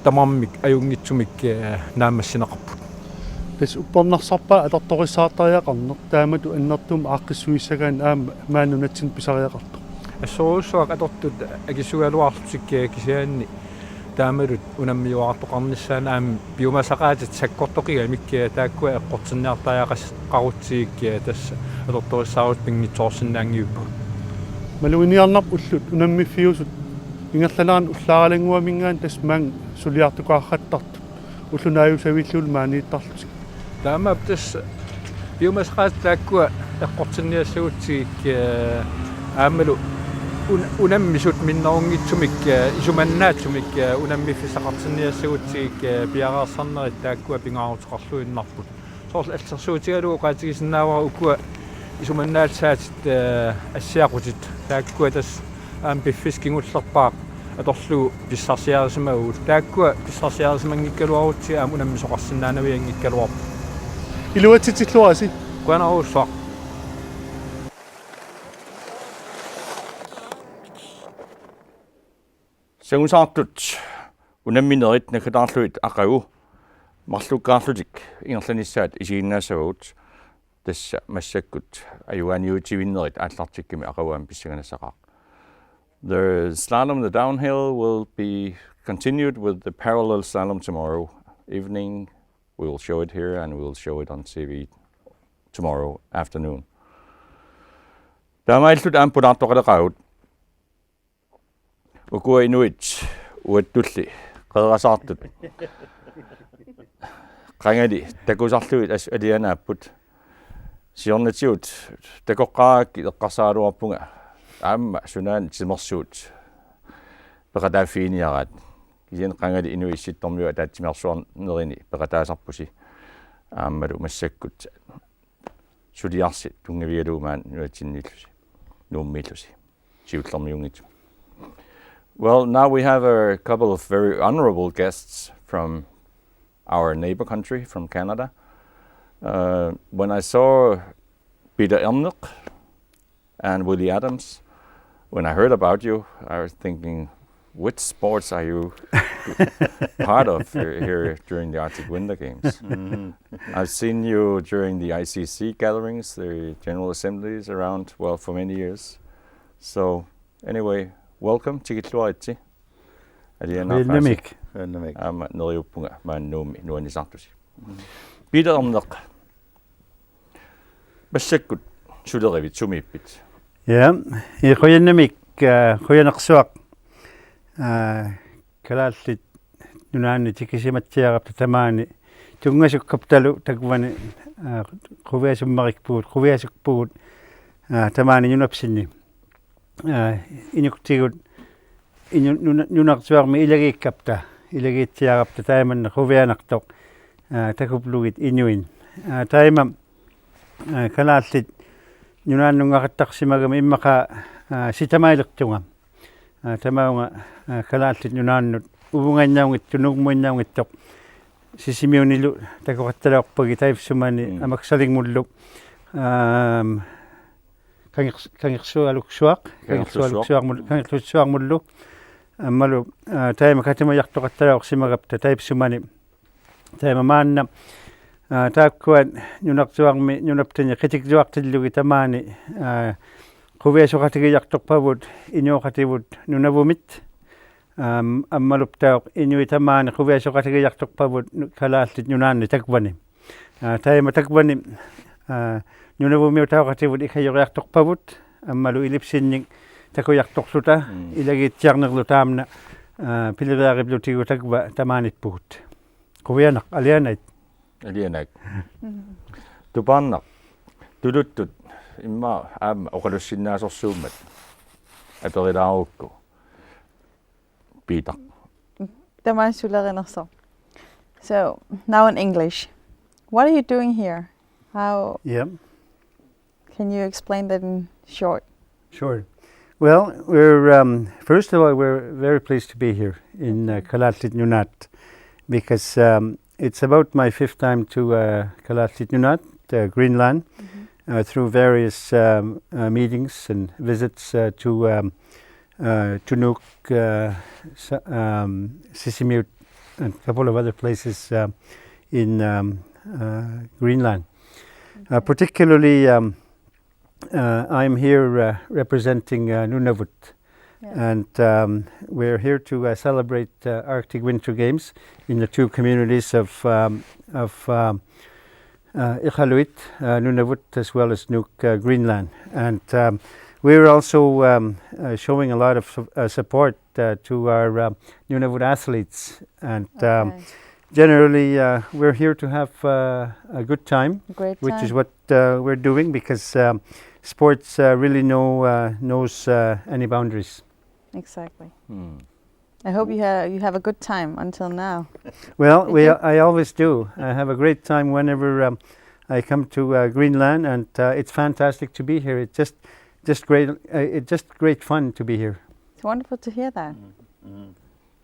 tamarmik ajunngitsumik, eh, naammassineqarput. Tassa uppernarsarpaat atortorissaartariaqarneq taamatut annertuumik aaqqissuissagaanni aamma maani nunatsinni pisariaqartoq. Assorujussuaq atortut akisugaluarlutik, eh, kisianni taamatut unammiuaartoqarnissaanut aamma piumasaqaatit sakkortoqigamik, eh, taakkua eqqortinniartariaqas-, qarutsigik, eh, tassa atortorissaarutit pinngitsoorsinnaanngivippagut. Maluginiarnarpoq ullut unammiffiusut ingerlaneranni ullaaralannguaminngaanniit tassa maanga suliartukaarrattartut ulloq naajusavillugulu maaniittarlutik. Taamaappoq tassa piumasaqaatit taakkua eqqortinniassagutsigik, eh, aammalu un-, unammisut minnerunngitsumik, eh, isumannaatsumik, eh, unammiffissaqartinniassagutsigik, eh, piareersarnerit taakkua pingaaruteqarluinnarput. Soorlu assersuutigalugu oqaatigisinnaavara ukua isumannaallisaatit, eh, assiaqutit taakkua tassa aamma piffissaq kingullerpaaq atorlugu pissarsiarisimavugut. Taakkua pissarsiarisimanngikkaluarutsigit aamma unammisoqarsinnaanavianngikkaluarput. Iluatsitsiluarisi. Qujanarujussuaq. Sangusaartut unamminerit naggataarlugit aqagu marlukkaarlutik ingerlanissaat isiginnaassavagut, tassa massakkut ajugaaniutivinnerit aallartikkami aqagu aamma pissanganassaqaaq. The slalom, the downhill, will be continued with the parallel slalom tomorrow evening. We will show it here and we will show it on T V tomorrow afternoon. Taamaalilluta aamma pulaartoqaleqaagut. Ukua inuit uattulli qeqertasaartut qangali takusarlugit assut alianaapput. Siornatigut takoqqaarakkit eqqarsaraluarpunga aamma sunaana timersuut peqataaffiginiaraat. Kisianni qangali inuit issittormiut ataatsimeersuarnerini peqataasarpusi aammalu massakkut suliarsi tunngavigalugu maani nunatsinniillusi, Nuummiillusi, siullermiunngitsumik. Well, now we have a couple of very honorable guests from our neighbor country, from Canada. Uh, when I saw Peter Erneq and Willie Adams, when I heard about you, I was thinking, which sports are you part of here, here during the Arctic Winter Games? I've seen you during the I C C gatherings, the general assemblies around, well, for many years. So anyway, welcome, tikilluaritsi. Alianaaqqaasi. Qujanarmik. Qujanarmik. Aamma neriuppunga maani Nuummi nuannisartusi. Peter Erneq. Massakkut sulerivit, sumiippit? Ja, i qujanarmik, eh, qujanarsuaq, eh, Kalaallit Nunaanni tikisimatsiarapta tamaani tunngasukkaptalu takuani, eh, quiasummarikpugut, quiasukpugut, eh, tamaani nunapsinni. Eh, inuktitut inu-, nuna-, nunarsuarmi ilagiikkapta, ilagiitsiarapta taamanna quianartoq, eh, takuplugit inuit. Eh, taama, eh, Kalaallit Nunaannunngarattarsimagami immaqa, eh, sitamaalertunga. Aa, tamaunga, aa, Kalaallit Nunaannut uvungainnaunngitsoq, Nuukmuinnaunngitsoq Sisimiunilu takoqattalaarpagit taipsumani Mm. Amaksalinngullu, aam, Kangers-, Kangersualuksuaq, Kangersualuksuaq. Kangersualuksuarmul-, Kangersualuksuarmullu. Aammalu, aa, taima katimajartoqattalaarsimagapta taipsumani. Taima maanna, aa, taakkua nunarsuarmi nunaptani qitiksuartillugit tamaani, aa, quiasoqatigiiartorpavut inooqatigut Nunavumit, aam, aammaluptaaq inuit tamaani quiasoqatigiiartorpavut nu-, Kalaallit Nunaanni takvani. Aa, taima takvani, aa, Nunavumiutaqatigut ikajoriartorpavut, aammalu ilipsinnik takujartorluta, Mm. ilagiitsiarnerlu taamna, aa, pileriarivlutigu takva tamaaniippugut. Qujanaq, alianait. Alianait. Mm. Tupaannaq. Tuluttut immaqa aamma oqalussinnaasorsuummat aperilaarukku. Piitaq. Tamaat sulerinersoq. So, now in English. What are you doing here? How Yeah. Can you explain that in short? Sure. Well, we're, um, first of all, we're very pleased to be here in, uh, Kalaallit Nunaat because, um, it's about my fifth time to, uh, Kalaallit Nunaat, uh, Greenland, Mm-hmm. uh, through various, um, uh, meetings and visits, uh, to, um, uh, to Nuuk, uh, Sa-, um, Sisimiut, and a couple of other places, um, in, um, uh, Greenland. Uh, particularly, um, uh, I'm here, uh, representing, uh, Nunavut. Yeah. And, um, we're here to, uh, celebrate, uh, Arctic Winter Games in the two communities of, um, of, um, uh, Iqaluit, uh, Nunavut, as well as Nuuk, uh, Greenland. And, um, we're also, um, uh, showing a lot of su-, uh, support, uh, to our, um, Nunavut athletes. And, um, Okay. generally, uh, we're here to have, uh, a good time, Great which is time. what, uh, we're doing because, um, sports, uh, really know, uh, knows, uh, any boundaries. Exactly. Hmm. I hope you ha-, you have a good time until now. Well, Did we, you? I always do. I have a great time whenever, um, I come to, uh, Greenland, and, uh, it's fantastic to be here. It's just, just great. Uh, it's just great fun to be here. It's wonderful to hear that. Mm, mm.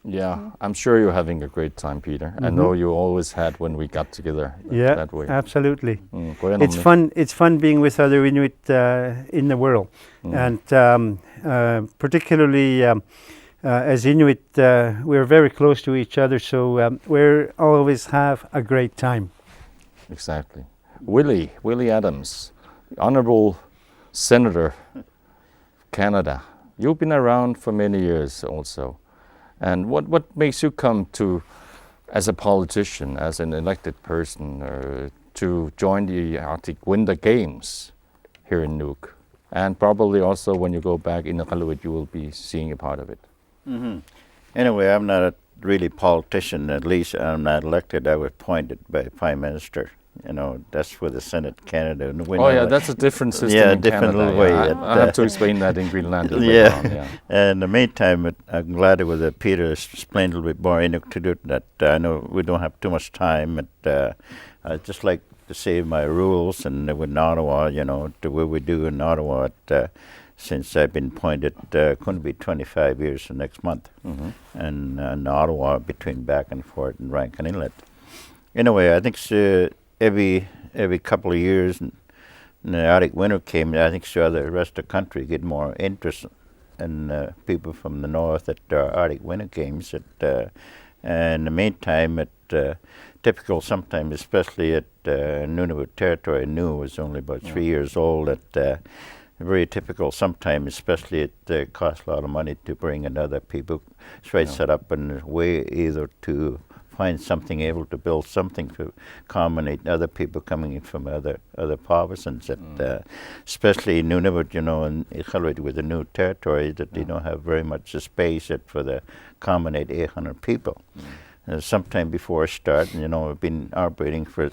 Yeah, Mm. I'm sure you're having a great time, Peter. I Mm-hmm. know you always had when we got together th-, Yeah, that way. absolutely. Mm, qujanarmi. It's fun. It's fun being with other Inuit, uh, in the world, Mm. and, um, uh, particularly, um, uh, as Inuit, uh, we're very close to each other, so, um, we always have a great time. Exactly. Willie, Willie Adams, Honorable Senator, Canada. You've been around for many years also. And what, what makes you come to, as a politician, as an elected person, uh, to join the Arctic Winter Games here in Nuuk? And probably also when you go back in Iqaluit, you will be seeing a part of it. Mm-hmm. Anyway, I'm not a really politician. At least I'm not elected. I was appointed by Prime Minister. You know, that's for the Senate Canada. And we Oh, yeah, never that's a different system Yeah, in different Canada. little way. Yeah, I, It, I have uh, to explain that in Greenland a little Yeah. later on, yeah. In the meantime, it, I'm glad it was, uh, Peter explained a little bit more in to do that. Uh, I know we don't have too much time. And, uh, I just like to say my rules and with Ottawa, you know, the way we do in Ottawa, it, uh, since I've been appointed, uh, going to be twenty-five years next month. Mm-hmm. And, uh, in Ottawa, between back and forth and Rankin Inlet. Anyway, I think, uh, every, every couple of years, n-, the Arctic Winter came, I think, so the rest of the country get more interest in, uh, people from the north at, uh, Arctic Winter Games. At, uh, and in the meantime, it, uh, typical sometimes, especially at, uh, Nunavut Territory. Nuuk was only about three Yeah. years old. At, uh, very typical sometimes, especially it, uh, costs a lot of money to bring another people straight Yeah. set up and way either to find something able to build something to accommodate other people coming in from other, other provinces. That, Mm. uh, especially Nunavut, you know, and Iqaluit with the new territory, that they Yeah. don't have very much space yet for the accommodate eight hundred people. Mm. Uh, sometime before I start, you know, I've been operating for,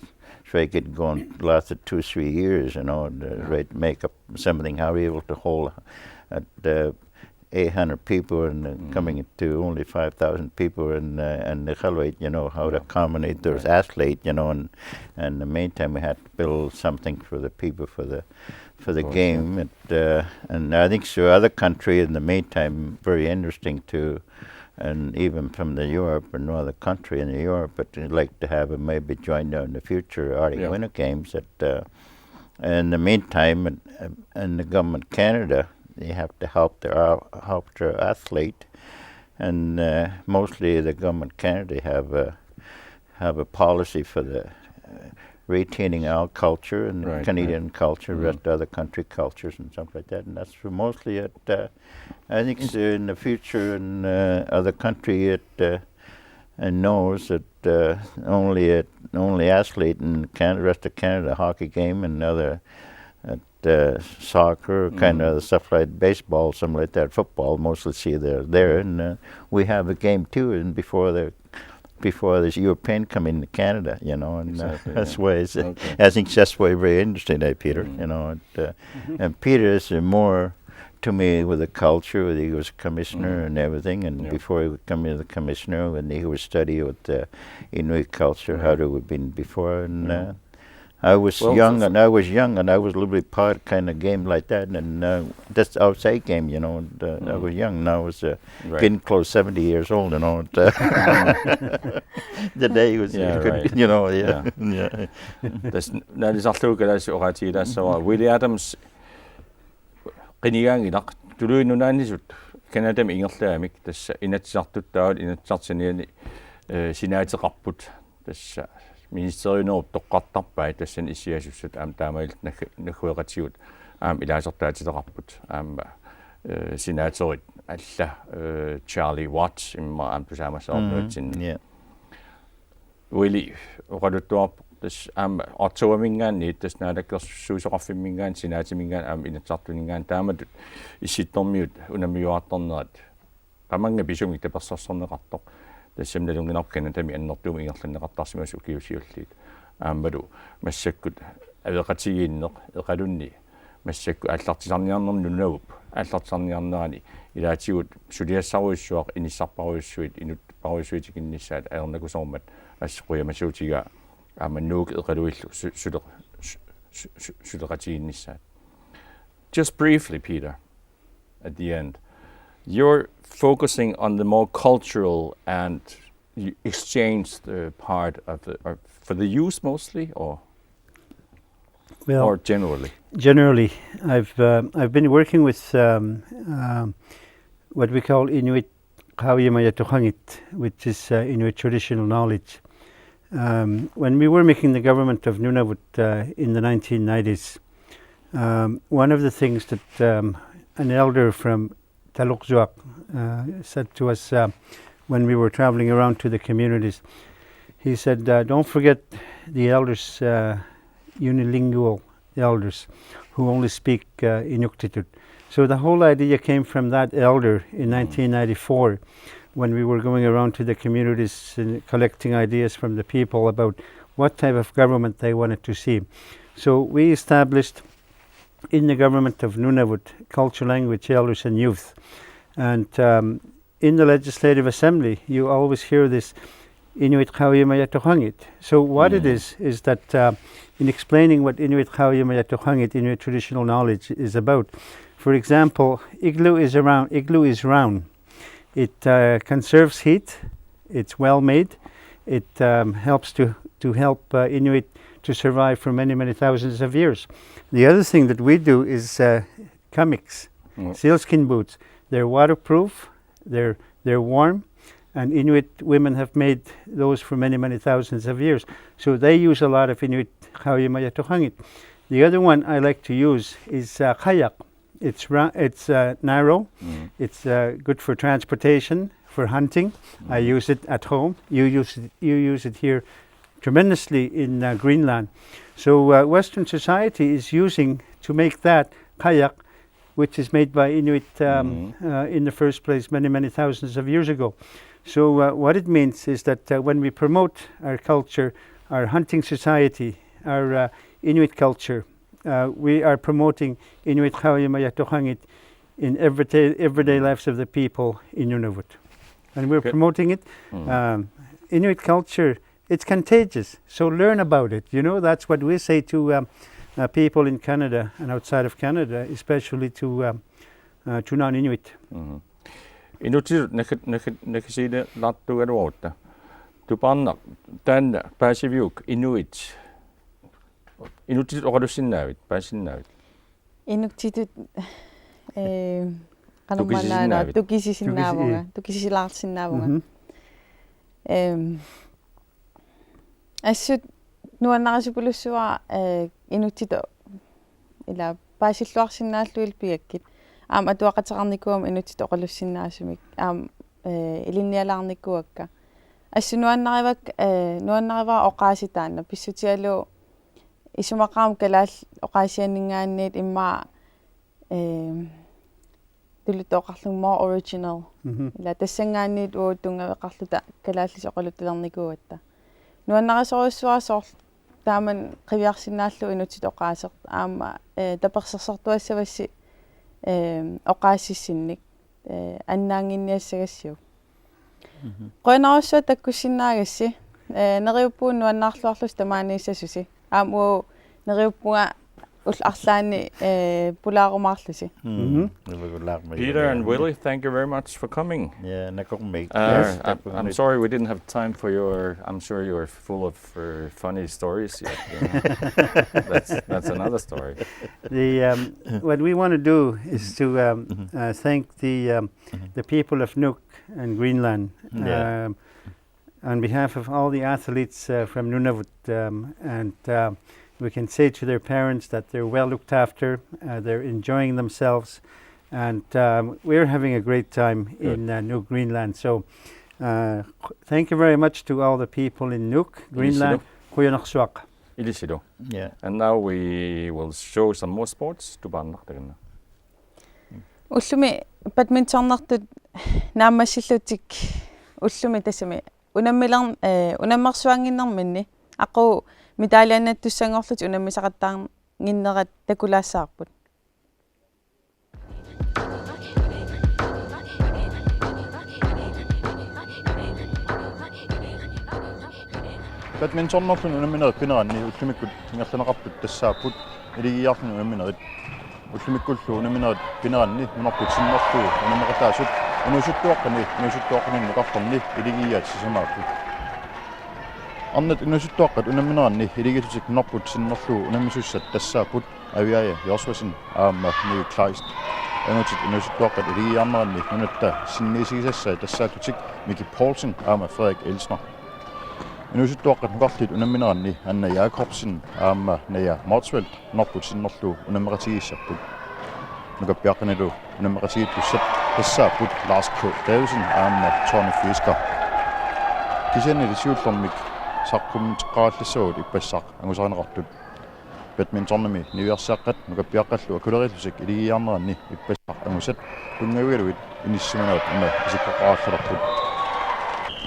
so I get going lasted two, three years, you know, the Yeah. right make up something, how we able to hold at the eight hundred people and, uh, Mm. coming to only five thousand people and, uh, and Iqaluit, you know, how to Yeah. accommodate those Right. athletes, you know, and, and in the meantime we had to build something for the people for the, for the game. And, uh, and I think so other country in the meantime, very interesting too. And even from the Europe and no other country in Europe, but they like to have it maybe join in the future Arctic Winter Games. That uh, in the meantime, and, and the government Canada, they have to help their uh, help their athlete, and uh, mostly the government Canada have a have a policy for the uh, retaining our culture and Canadian culture, rest of other country cultures and stuff like that. And that's for mostly it. Uh, I think so in the future in uh, other country it uh, and knows that uh, only it only athlete in Canada, rest of Canada, hockey game and other uh, soccer, kind of stuff like baseball, something like that, football, mostly see there there, and uh, we have a game too, and before the before this European come in Canada, you know, and uh, that's why it's, I think that's why very interesting, eh, Peter, you know, and, uh, and Peter is uh, more to me with the culture. He was commissioner and everything, and before he became the commissioner, when he was study with the Inuit culture, how they would been before, and uh, I was young, and I was young, and I was a little bit part kind of game like that, and uh, that's outside game, you know. And, uh, I was young, and I was uh, getting close seventy years old, you know. And, uh, the day was, you know, yeah. Yeah. Tassa naalisarlugu kalaallisut oqaatigilaassavara. Willy Adams qinigaanngilaq. Tuluit nunaanisut Canadami ingerlagamik tassa Inatsisartut taavalu Inatsisartut saniani eh, sinaateqarput. Tassa ministeriunerup toqqartarpai tassani issiasussat aamma taamaalillutik naggu-, naggueqatigut aamma ilaasortaatileqarput. Aamma eh, senatorit alla eh, Charlie Watts immaqa aamma tusaamassavarput nunatsinni. Willy oqaluttuarpoq tassa aamma Ottawamiingaanniit tassa naalakkersuisoqarfimmiingaanniit senaatimiingaanniit aamma Inatsisartuniingaanniit taamattut issittormiut unammiuaartarnerat qamannga pisumik tapersersorneqartoq. Tassami nalunngilarput Canadami annertuumik ingerlanneqartarsimasoq ukiut siulliit. Aammalu massakkut ajoqatigiinneq Iqalunni massakkut aallartisarniarnermi Nunavut aallartisarniarnerani ilaatigut suliassarujussuaq inissarparujussuit inuppassuit tikinnissaat ajornakusoormat assut qujamasuutigaa aamma Nuuk Iqaluillu su-, suleq-, su-, su-, su-, suleqatigiinnissaat. Just briefly, Peter, at the end, you're focusing on the more cultural and you exchange the part of the, of, for the youth mostly, or, well, or generally? Generally, I've uh, I've been working with um, um, what we call Inuit Qaujimajatuqanngit, which is uh, Inuit traditional knowledge. Um, when we were making the government of Nunavut uh, in the nineteen nineties, um, one of the things that um, an elder from Taluqjuaq uh, said to us uh, when we were traveling around to the communities, he said, uh, "Don't forget the elders, uh, unilingual elders who only speak uh, Inuktitut." So the whole idea came from that elder in nineteen ninety-four when we were going around to the communities and collecting ideas from the people about what type of government they wanted to see. So we established in the government of Nunavut culture, language, elders, and youth. And um, in the Legislative Assembly, you always hear this Inuit Qaujimajatuqanngit. So what it is, is that uh, in explaining what Inuit Qaujimajatuqanngit, Inuit traditional knowledge, is about, for example, igloo is around, igloo is round. It uh, conserves heat. It's well made. It um, helps to, to help uh, Inuit to survive for many, many thousands of years. The other thing that we do is uh, kamiks, sealskin boots. They're waterproof, they're, they're warm, and Inuit women have made those for many, many thousands of years. So they use a lot of Inuit Qaujimajatuqanngit. The other one I like to use is uh, qajaq. It's ra- it's uh, narrow. It's uh, good for transportation, for hunting. I use it at home. You use it, you use it here tremendously in uh, Greenland. So uh, Western society is using to make that qajaq, which is made by Inuit um, uh, in the first place many, many thousands of years ago. So uh, what it means is that uh, when we promote our culture, our hunting society, our uh, Inuit culture, uh, we are promoting Inuit Qaujimajatuqanngit in everyday, everyday lives of the people in Nunavut. And we're promoting it. Um, Inuit culture, it's contagious. So learn about it. You know, that's what we say to um, uh, people in Canada and outside of Canada, especially to, um, uh, to non-Inuit. Mhm. Inuttitut nakkat-, nakkat-, nakkasiilaartuugaluarutta. Tupaarnaq, taanna paasiviuk inuit? Inuttitut oqalussinnaavit, paasisinnaavit? Inuttitut, eh, qanormaanna tukisisinnaavit. Tukisisinnaavunga, tukisi-, tukisisilaarsinnaavunga. Mhm. Em, assut nuannarisupilussuara, eh, inuttitut ila paasilluarsinnaallugit pigakkit. Aamma atuaqateqarnikuugama inuttitut oqalussinnaasumik. Aamma, eh, ilinnialaarnikuuakka. Assut nuannarivak-, eh, nuannarivara oqaasii taanna. Pissutigalugu isumaqarama kalaallit oqaasianninngaanniit immaqa, eh, tuluttut oqarlunga more original. Mhm. Ila tassanngaanniit uagut tunngaveqarluta kalaallisut oqaluttalernikuugatta. Nuannarisorujussuara soorlu taamani qiviarsinnaallugu inuttitut oqaaseq aamma, eh, tapersersortuassavassi, eh, oqaasissinnik, eh, annaannginniassagassiuk. Mhm. Qujanarsuaq takkussinnaagassi, eh, neriuppunga nuannaarluarlusi tamaaniissasusi. Aamma uagut neriuppunga ullut arlaanni, eh, pulaarumaarlusi. Mm. Mhm. Neriuppunga. Peter and Willie, thank you very much for coming. Yeah, nakormiik. Uh, yes. I'm, I'm sorry we didn't have time for your, I'm sure you're full of, uh, funny stories yet, you know. That's, that's another story. The, um, what we want to do is to, um, mhm, uh, thank the, um, mhm, the people of Nuuk and Greenland, yeah, um, on behalf of all the athletes, uh, from Nunavut, um, and, uh, we can say to their parents that they're well looked after, uh, they're enjoying themselves, and, um, we're having a great time, good, in, uh, Nuuk, Greenland. So, uh, qu-, thank you very much to all the people in Nuuk, Greenland. Ilisilu. Qujanarsuaq. Ilisilu. Yeah. And now we will show some more sports. Tupaarnaq takanna. Ullumi badmintonertut naammassillutik ullumi tassami unammiler-, eh, unammersuannginnerminni aqagu medaljannatussanngorlutik unammisaqattaannginnerat takulaassavarput. Badmintonerluni unamminerit pineranni ullumikkut ingerlanneqartut tassaapput iligiiaarluni unamminerit. Ullumikkullu unamminerit pineranni nunarput sinnerlugu unammeqataasut inuusuttuaqqani, inuusuttuaqqaninni nukarlerni iligiiaat sisamaapput. Arnat inuusuttuaqqat unammineranni iligiillutik nunarput sinnerlugu unammisussat tassaapput Aviaja Josvasen aamma Nivi Kleist. Angutit inuusuttuaqqat iligiiaarneranni nunatta sinniisigisassai tassaallutik Miki Poulsen aamma Frederik Elsner. Inuusuttuaqqat nukarliit unammineranni Anna Jacobsen aamma Naja Motzfeldt nunarput sinnerlugu unammeqatigiissapput. Nukappiaqqanilu unammeqatigiittussat tassaapput Lars K. Davidsen aamma Tony Fisker. Kisiannili siullermik saqqummeqaralissavagut ippassaq angusarineqartut. Badmintonimi niviarsiaqqat nukappiaqqallu akuleriillutik iligiiaarneranni ippassaq angusat tunngavigalugit inissisimanerat una isikkoqarallarput.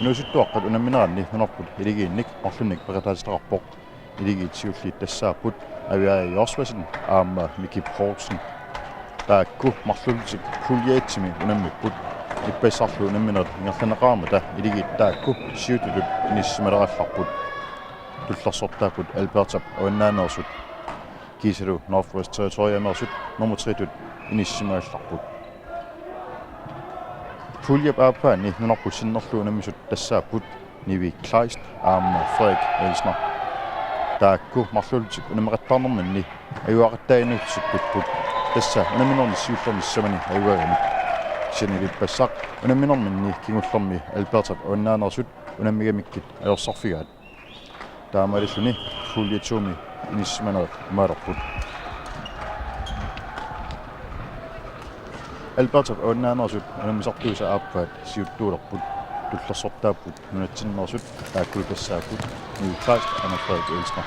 Inuusuttuaqqat unammineranni nunarput iligiinnik marlunnik peqataatitaqarpoq. Iligiit siulliit tassaapput Aviaja Josvasen aamma Miki Poulsen. Taakku marluullutik pulje et-imi unammipput. Ippassarlu unamminerit ingerlanneqaramata iligiit taakku siuttutut inissisimalerallarput. Tullersortaapput Albertap avannaaneersut. Kiisalu Northwest Territoriumeersut nummer tre-tut inissisimagallarput. Puljep aappaani nunarput sinnerlugu unammisut tassaapput Nivi Kleist aamma Frederik Elsner. Taakku marluullutik unammeqattaarnerminni ajugaaqattaaginnarlutik pipput. Tassa unamminerni siullerni sisamani ajugaagami. Kisiannili ippassaq unamminerminni kingullermi Albertap avannaaneersut unammigamikkit ajorsarfigaat. Taamaalilluni pulje to-mi inissisimanerit imaalerput. Albertap avannaaneersut unammisartuisa aappaat siuttuulerput. Tullersortaapput nunatsinneersut, taakkulu tassaapput Nivi Kleist aamma Frederik Elsner.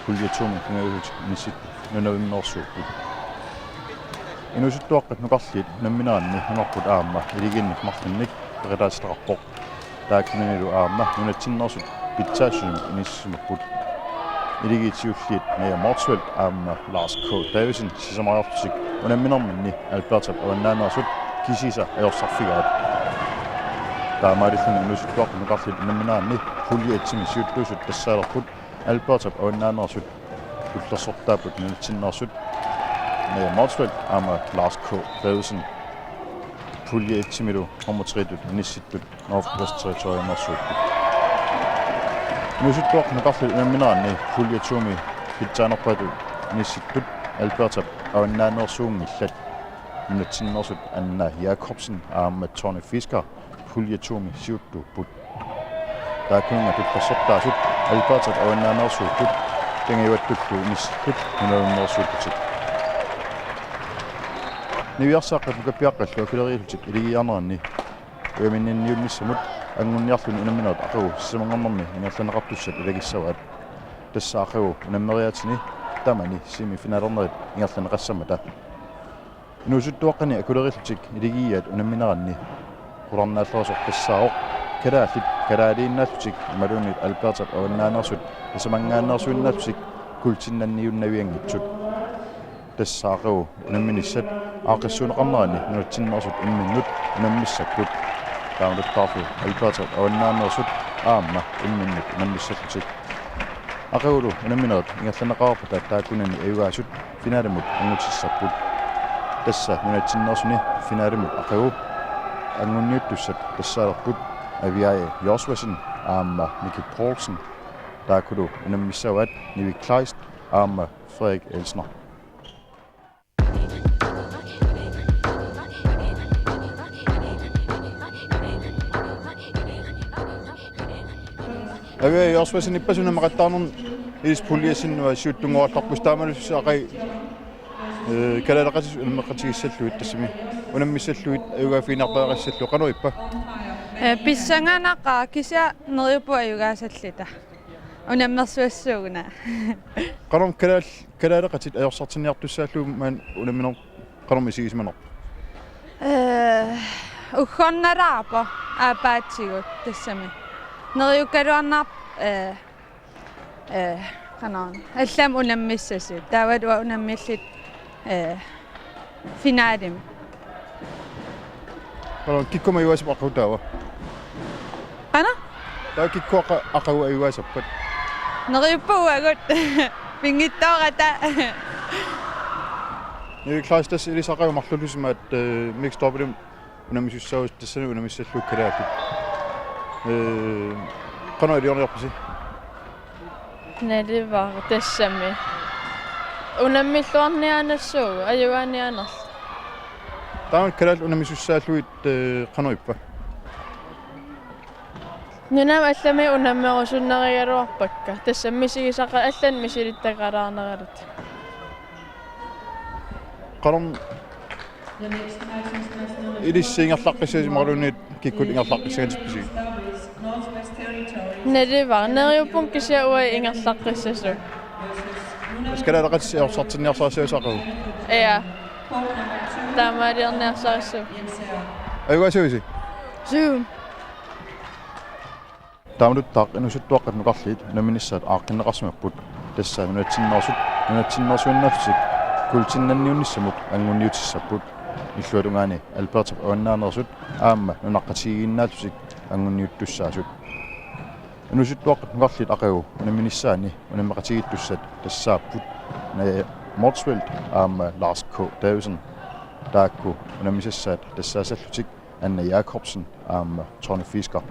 Pulje to-mi pingajuattut inissitut nunavimmeersuupput. Inuusuttuaqqat nukarliit unammineranni nunarput aamma iligiinnik marlunnik peqataatitaqarpoq. Taakkunanilu aamma nunatsinneersut pitsaasumik inissisimapput. Iligiit siulliit Naja Motzfeldt aamma Lars K. Davidsen sisamariarlutik unamminerminni Albertap avannaaneersut kisiisa ajorsarfigaat. Taamaalilluni inuusuttuaqqat nukarliit unammineranni pulje et-imi siuttuusut tassaalerput Albertap avannaaneersut Tullersortaapput nunatsinneersut Naja Motzfeldt aamma Lars K. Davidsen. Pulje et-imilu nummer tre-tut inissittut Northwest Territoriumeersuupput. Inuusuttuaqqat nukarliit unammineranni pulje to-mi pitsaanerpaatut inissittut Albertap avannaaneersuunngillat. Nunatsinneersut Anna Jakobsen aamma Tony Fisker pulje to-mi siuttuupput. Taakkununnga tullersortaasut Albertap avannaaneersuupput, Kangajuattullu inissittut nunalunneersuupputik. Niviarsaaqqat nukappiaqqallu akuleriillutik iligiiarneranni ujaminninniunnissamut anguniarluni unamminerat aqagu sisamanngornermi ingerlanneqartussat ilagissavaat. Tassa aqagu unammeriaatsini tamani semifinalernerit ingerlanneqassammata. Inuusuttuaqqani akuleriillutik iligiiaat unammineranni qularnaalerisoq tassaavoq kalaallit kalaaliinnaallutik imaluunniit Albertap avannaaneersut tasamanngaanneersuinnaallutik kuultinnanniunnavianngitsut. Tassa aqagu unamminissat aaqqissuunneqarneranni nunatsinneersut imminnut unammissapput. Taamaluttaarlu Albertap avannaaneersut aamma imminnut unammissallutik. Aqagulu unamminerat ingerlanneqareerpata taakkunani ajugaasut finalimut angutissapput. Tassa nunatsinneersuni finalimut aqagu anguniuttussat tassaalerput Aviaja Josvasen aamma Miki Poulsen. Taakkulu unammissavaat Nivi Kleist aamma Frederik Elsner. Aviaja Josvasen, ippassaq unammaqattaarnermi ilissi pulje et-innua siuttunngorallarpusi, taamalu aqagu, eh, kalaaleqatisut unammeqatigissallugit tassami unammissallugit ajugaaffigineqartariaqassallugit, qanoq ippa? Eh, pissanganaqaaq, kisianni neriuppunga ajugaasalluta. Unammersuassuugut una. Qanormi kalaal-, kalaaleqatit ajorsartinniartussaallugit maani unammineq qanormi isigisimanerpa? Eh, uggornalaarpoq aappaatigut tassami. Neriukkaluarnarpoq, eh, eh, qanormi, allamik unammissasut. Taavalu uanga unammilluta, eh, finalimi. Qanoq, kikkut aamma ajugaasappat aqagu taava? Qanoq? Taava kikkut aqa-, aqagu ajugaasappat? Neriuppunga uagut. Pinngitsoorata. Nivi Kleist, tassa ilissi aqagu marluullusi imaat, eh, mixed double-imi unammisussaavusi, tassani unammissallugu kalaallit. Eh, qanoq iliorniarpisi? Naluara tassami. Unammilluarniaannassuugut, ajugaaniaannarlugu. Taava kalaallit unammisussaallugit, eh, qanoq ippa? Nunami allami unammerusunnerigaluarpakka. Tassami misigisaqaat, allanik misilittagalaarneralugit. Qanormi ilissi ingerlaqqissasi imaluunniit kikkut ingerlaqqissangatippisi? Naluara, neriuppunga kisianni uagut ingerlaqqissasoq. Tassa kalaaleqatit ajorsartinniarsarissiuk aqagu? Ja. Taamaaliorniarsarissavara. Ajugaasavisi? Suu. Taamaluttaaq inuusuttuaqqat nukarliit unamminissaat aaqqinneqarsimapput. Tassa nunatsinneersut nunatsinneersuinnaallutik kuultinnanniunnissamut anguniutissapput. Illuatungaani Albertap avannaaneersut aamma nunaqqatigiinnaallutik anguniuttussaasut. Inuusuttuaqqat nukarliit aqagu unamminissaanni unammeqatigiittussat tassaapput Naja Motzfeldt aamma Lars K. Davidsen. Taakku unammisassaat tassaasallutik Anna Jakobsen aamma Tony Fisker.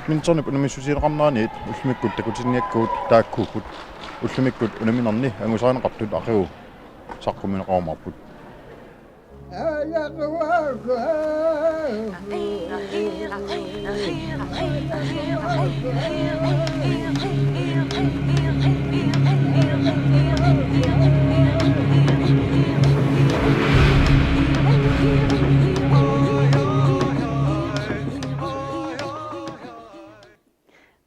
Badmintonip unammissutigineqarneraniit ullumikkut takutinniakkagut taakkuupput. Ullumikkut unamminerni angusarineqartut aqagu saqqummiunneqarumaarput.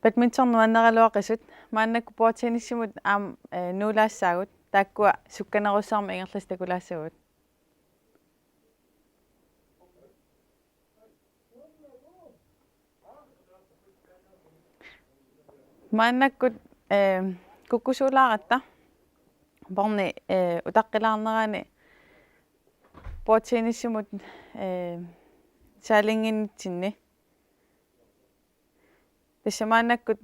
Badminton nuanneraluaqisut maannakkut bordtennisimut aamma, eh, nuulaassaagut, taakkua sukkanerusarmi ingerlasut takulaassagut. Maannakkut, eh, kukkusuulaaratta. Borni, eh, utaqqilaarnerani bordtennisimut, eh, saalinnginnitsinni. Tassa maannakkut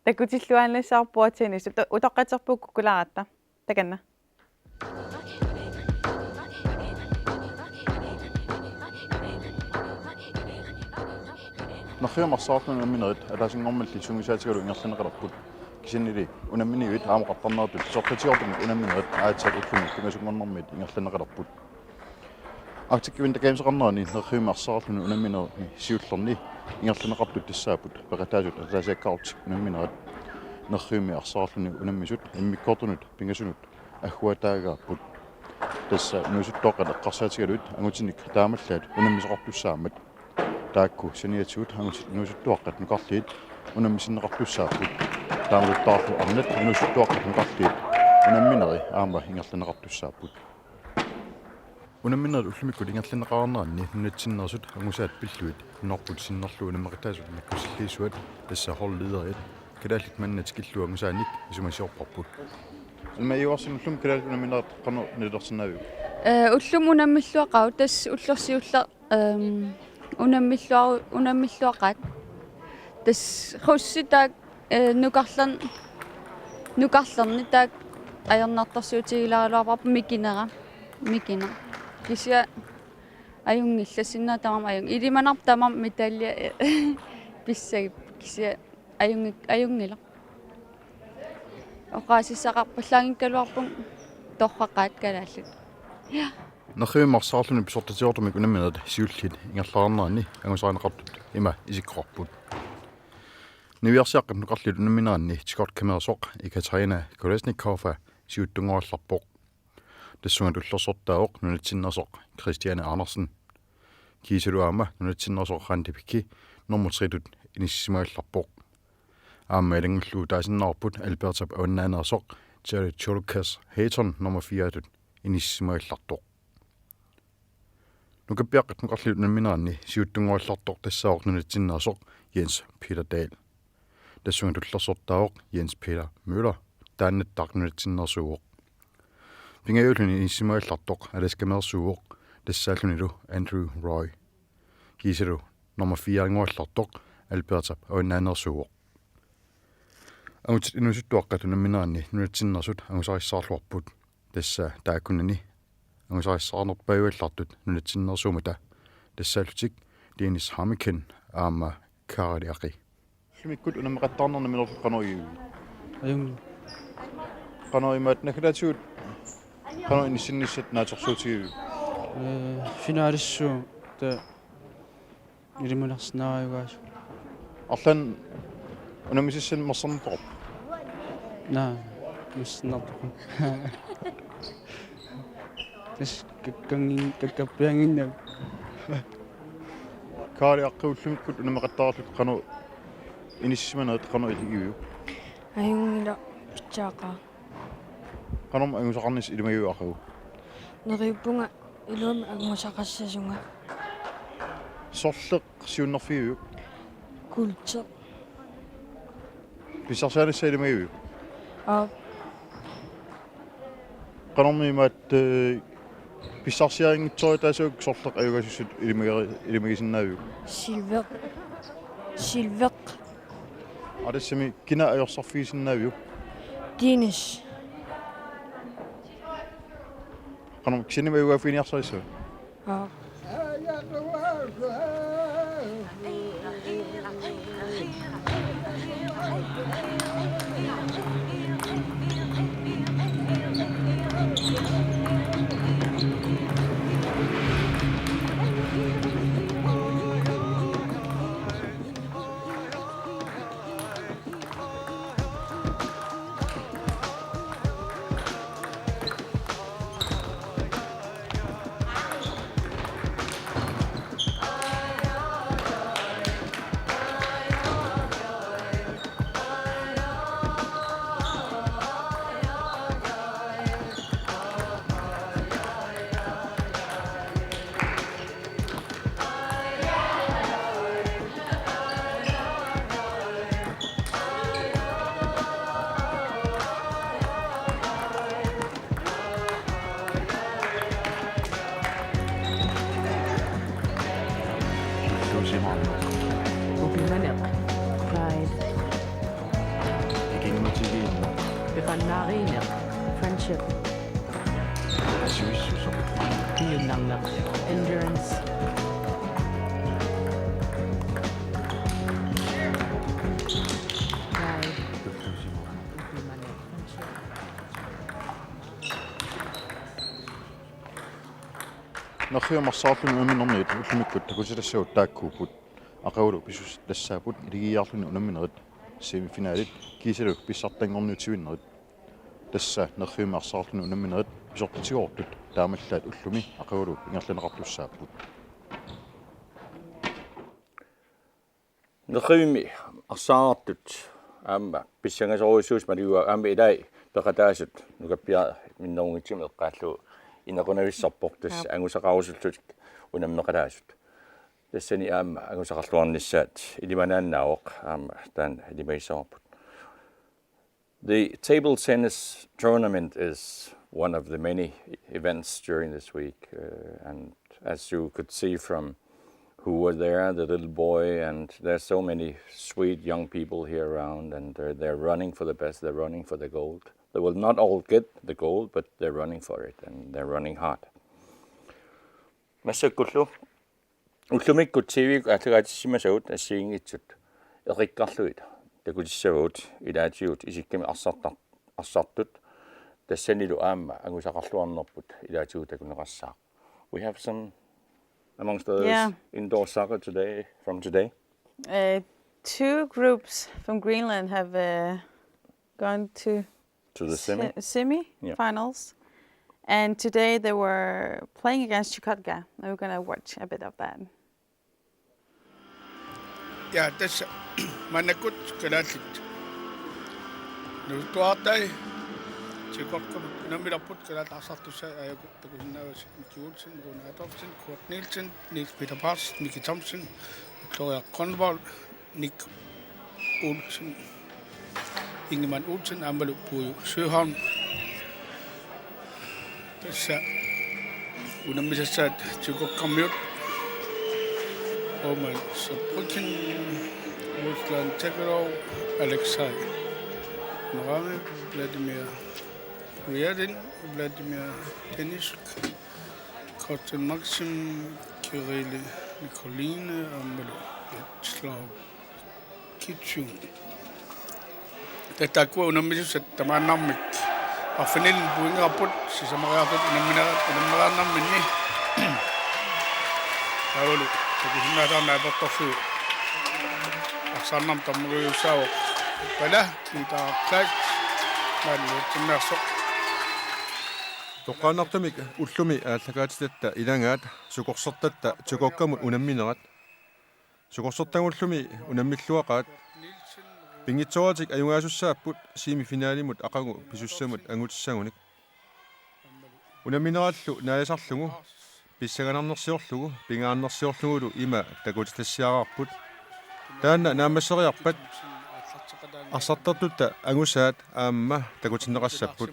takutilluaannassaaq bordtennis, uto-, utoqqatserpugut kukkulaaratta. Takanna. Nerriviup arsaarluni unamminerit ataasinngormalli sungiusaatigalugu ingerlanneqalerput. Kisiannili unamminiviit aamma oqartarneratut pisortatigoortumik unamminerit aatsaat ullumi pingasunngornermiit ingerlanneqalerput. Arctic Winter Gameseqarnerani nerriviup arsaarluni unamminerni siullerni ingerlanneqartut tassaapput peqataasut ataasiakkaarlutik unamminerat. Nerriviup arsaarluni unammisut immikkoortunut pingasunut agguataagaapput. Tassa inuusuttuaqqat eqqarsaatigalugit angutinik taamaallaat unammisoqartussaammat. Taakku saniatigut angutit inuusuttuaqqat nukarliit unammisinneqartussaapput. Taamaluttaarlu arnat inuusuttuaqqat nukarliit unammineri aamma ingerlanneqartussaapput. Unamminerit ullumikkut ingerlanneqarneranni nunatsinneersut angusaat pillugit nunatta sinnerlugu unammeqataasut nakkusilliisuat, tassa holdlederiat, kalaallit manna tikillugu angusaanik isumasiorparput. Alma Iversen, ullumi kalaallit unamminerit qanoq nalilersinnaaviuk? Eh, ullumi unammilluaqaaq, tassa ullorsiulla, ehm, unammilluaru-, unammilluaqaat. Tassa Jussi taakku, eh, nukarlern-, nukarlerni taakku ajornartorsiutigilaaraluarparput mikinera. Mikineq. Kisianni ajunngilaq, sinna tamarmi ajunngilaq. Ilimanarpoq tamarmi medalje, eh, pissagipput. Kisianni ajunngik-, ajunngilaq. Oqaasissaqarpallaanngikkaluarpunga torraqaat kalaallit. Ja. Nerriviup arsaarluni pisortatigoortumik unamminerit siulliit ingerlaarneranni angusarineqartut ima isikkoqarput. Niviarsiaqqat nukarliit unammineranni Scott Kamersoq Ekaterina Kolesnikova siuttunngorallarpoq. Tassunga tullersortaavoq nunatsinneersoq Christiane Andersen. Kiisalu aamma nunatsinneersoq Randi Bækki nummer tre-tut inissisimagallarpoq. Aamma ilanngullugu taasinnaavarput Albertap avannaaneersoq Jerry Cholukas Hayton nummer fire-tut inissisimagallartoq. Nukappiaqqat nukarliit unammineranni siuttunngorallartoq tassaavoq nunatsinneersoq Jens Peter Dahl. Tassunga tullersortaavoq Jens Peter Møller, taannattaaq nunatsinneersuuvoq. Pingajuulluni inissisimagallartoq Alaskameersuuvoq, tassaallunilu Andrew Roy. Kiisalu nummer fire-nngorallartoq Albertap avannaaneersuuvoq. Angutit inuusuttuaqqat unammineranni nunatsinneersut angusarissaarluarput. Tassa taakkunani angusarissaarnerpaajugallartut nunatsinneersuummata, tassaallutik Dennis Hammiken aamma Karel Aki. Ullumikkut unammeqattaarneq nammineerlutit qanoq igiviuk? Ajunngilaq. Qanoq imaattoq naggataatigut qanoq inissinnissat naatsorsuutigiviuk? Eh, finalissuu ta ilimanarsinnaagaasuk. Arlaannik unammisassanik massarnartoqarpa? Naa, massarnartoqarpoq. Tassa kakkangin-, kakkappiannginnavik. Karel Aki, ullumikkut unammeqattaarlutit qanoq inissisimanerit qanoq igiviuk? Ajunngilaq, pitsaaqaaq. Qanormi angusaqarnissat ilimagiviuk aqagu? Neriuppunga iluamik angusaqassasunga. Sorleq siunnerfigiviuk? Kuulti. Pissarsiarnissaq ilimagiviuk? Aap. Qanormi imaattoq, eh, pissarsiarinngitsoortaasoq sorleq ajugaassuseq ilimageri-, ilimagisinnaaviuk? Silver. Silver. Aa, tassami kina ajorsarfigisinnaaviuk? Dennis. Qanormi kisianni ajugaaffigineqarsarissavat? Aap. Upimaneq. Pride. Ikinngutigin. Peqannaarineq. Friendship. Sivissusoq. Piunnarneq. Endurance. Pride. Upimaneq. Friendship. Nerriviup arsaarluni unamminerniit ullumikkut takutitassavut taakkuupput. Aqagulu pisussat tassaapput iligiiaarluni unamminerit semifinalit kiisalu pissartanngorniutivinnerit. Tassa Nerriviup arsaarluni unamminerit pisortatigoortut taamaallaat ullumi aqagulu ingerlanneqartussaapput. Nerrivimmi arsaartut aamma pissangasorujussuusut malugivai aamma ilai peqataasut nukappiaraq minnerunngitsumik eqqaallugu inequnavissorpoq tassa. Aap. Angusaqarusullutik unammeqataasut. Tassani aamma angusaqarluarnissaat ilimanaannaavoq aamma taanna ilimagissavarput. The table tennis tournament is one of the many events during this week, uh, and as you could see from who were there, the little boy, and there's so many sweet young people here around, and they're, they're running for the best, they're running for the gold. They will not all get the gold, but they're running for it, and they're running hard. Massakkullu ullumikkut T V-kkut aallakaatissimasavut assigiinngitsut eqikkarlugit takutissavagut ilaatigut isikkamik arsartar-, arsartut tassanilu aamma angusaqarluarnerput ilaatigut takuneqassaaq. We have some amongst others. Yeah. Indoor soccer today, from today. Uh, two groups from Greenland have, uh, gone to to the semi? Se-, semi Yeah. finals. And today they were playing against Chukotka. And we're gonna watch a bit of that. Ja, tassa maannakkut kalaallit nuuttuartai Chukotka unammilerput kalaallit arsartussat aajuku takusinnaavasi Miki Olsen, Rune Adolfsen, Kurt Nielsen, Niels Peter Paulsen, Miki Thomsen, Gloria Grønvold, Nick Olsen, Ingemann Olsen aammalu Pujo Søholm. Tassa unammisassaat Chukotkarmiut Roman Sabrukhin, Ruslan Tekerov, Alexei Norami, Vladimir Ryadin, Vladimir Denisk, Kostin Maxim, Kirill Nikoline aammalu Vyacheslav Kitsjung. Tassa taakkua unammisussat tamaannarmik arfinillit pointeqarput sisamariartut unamminerat unammeraannarminni. Taavalu takusinnaataarneq aportorlugu arsaarnermut tammukujussaavoq. Pala Peter Kleist maani nuutsinnaarsoq. Toqqaannartumik ullumi aallakaatitatta ilagaat sukorsertatta Chukotkamut unamminerat. Sukorsertagullumi unammilluaqaat. Pinngitsooratik ajugaasussaapput semifinalimut aqagu pisussamut angutissagunik. Unamminerallu naalisarlugu, pissanganarnersiorlugu, pingaarnersiorlugulu ima takutitassiaraarput. Taanna naammasseriarpat arsartartutta angusaat aamma takutinneqassapput.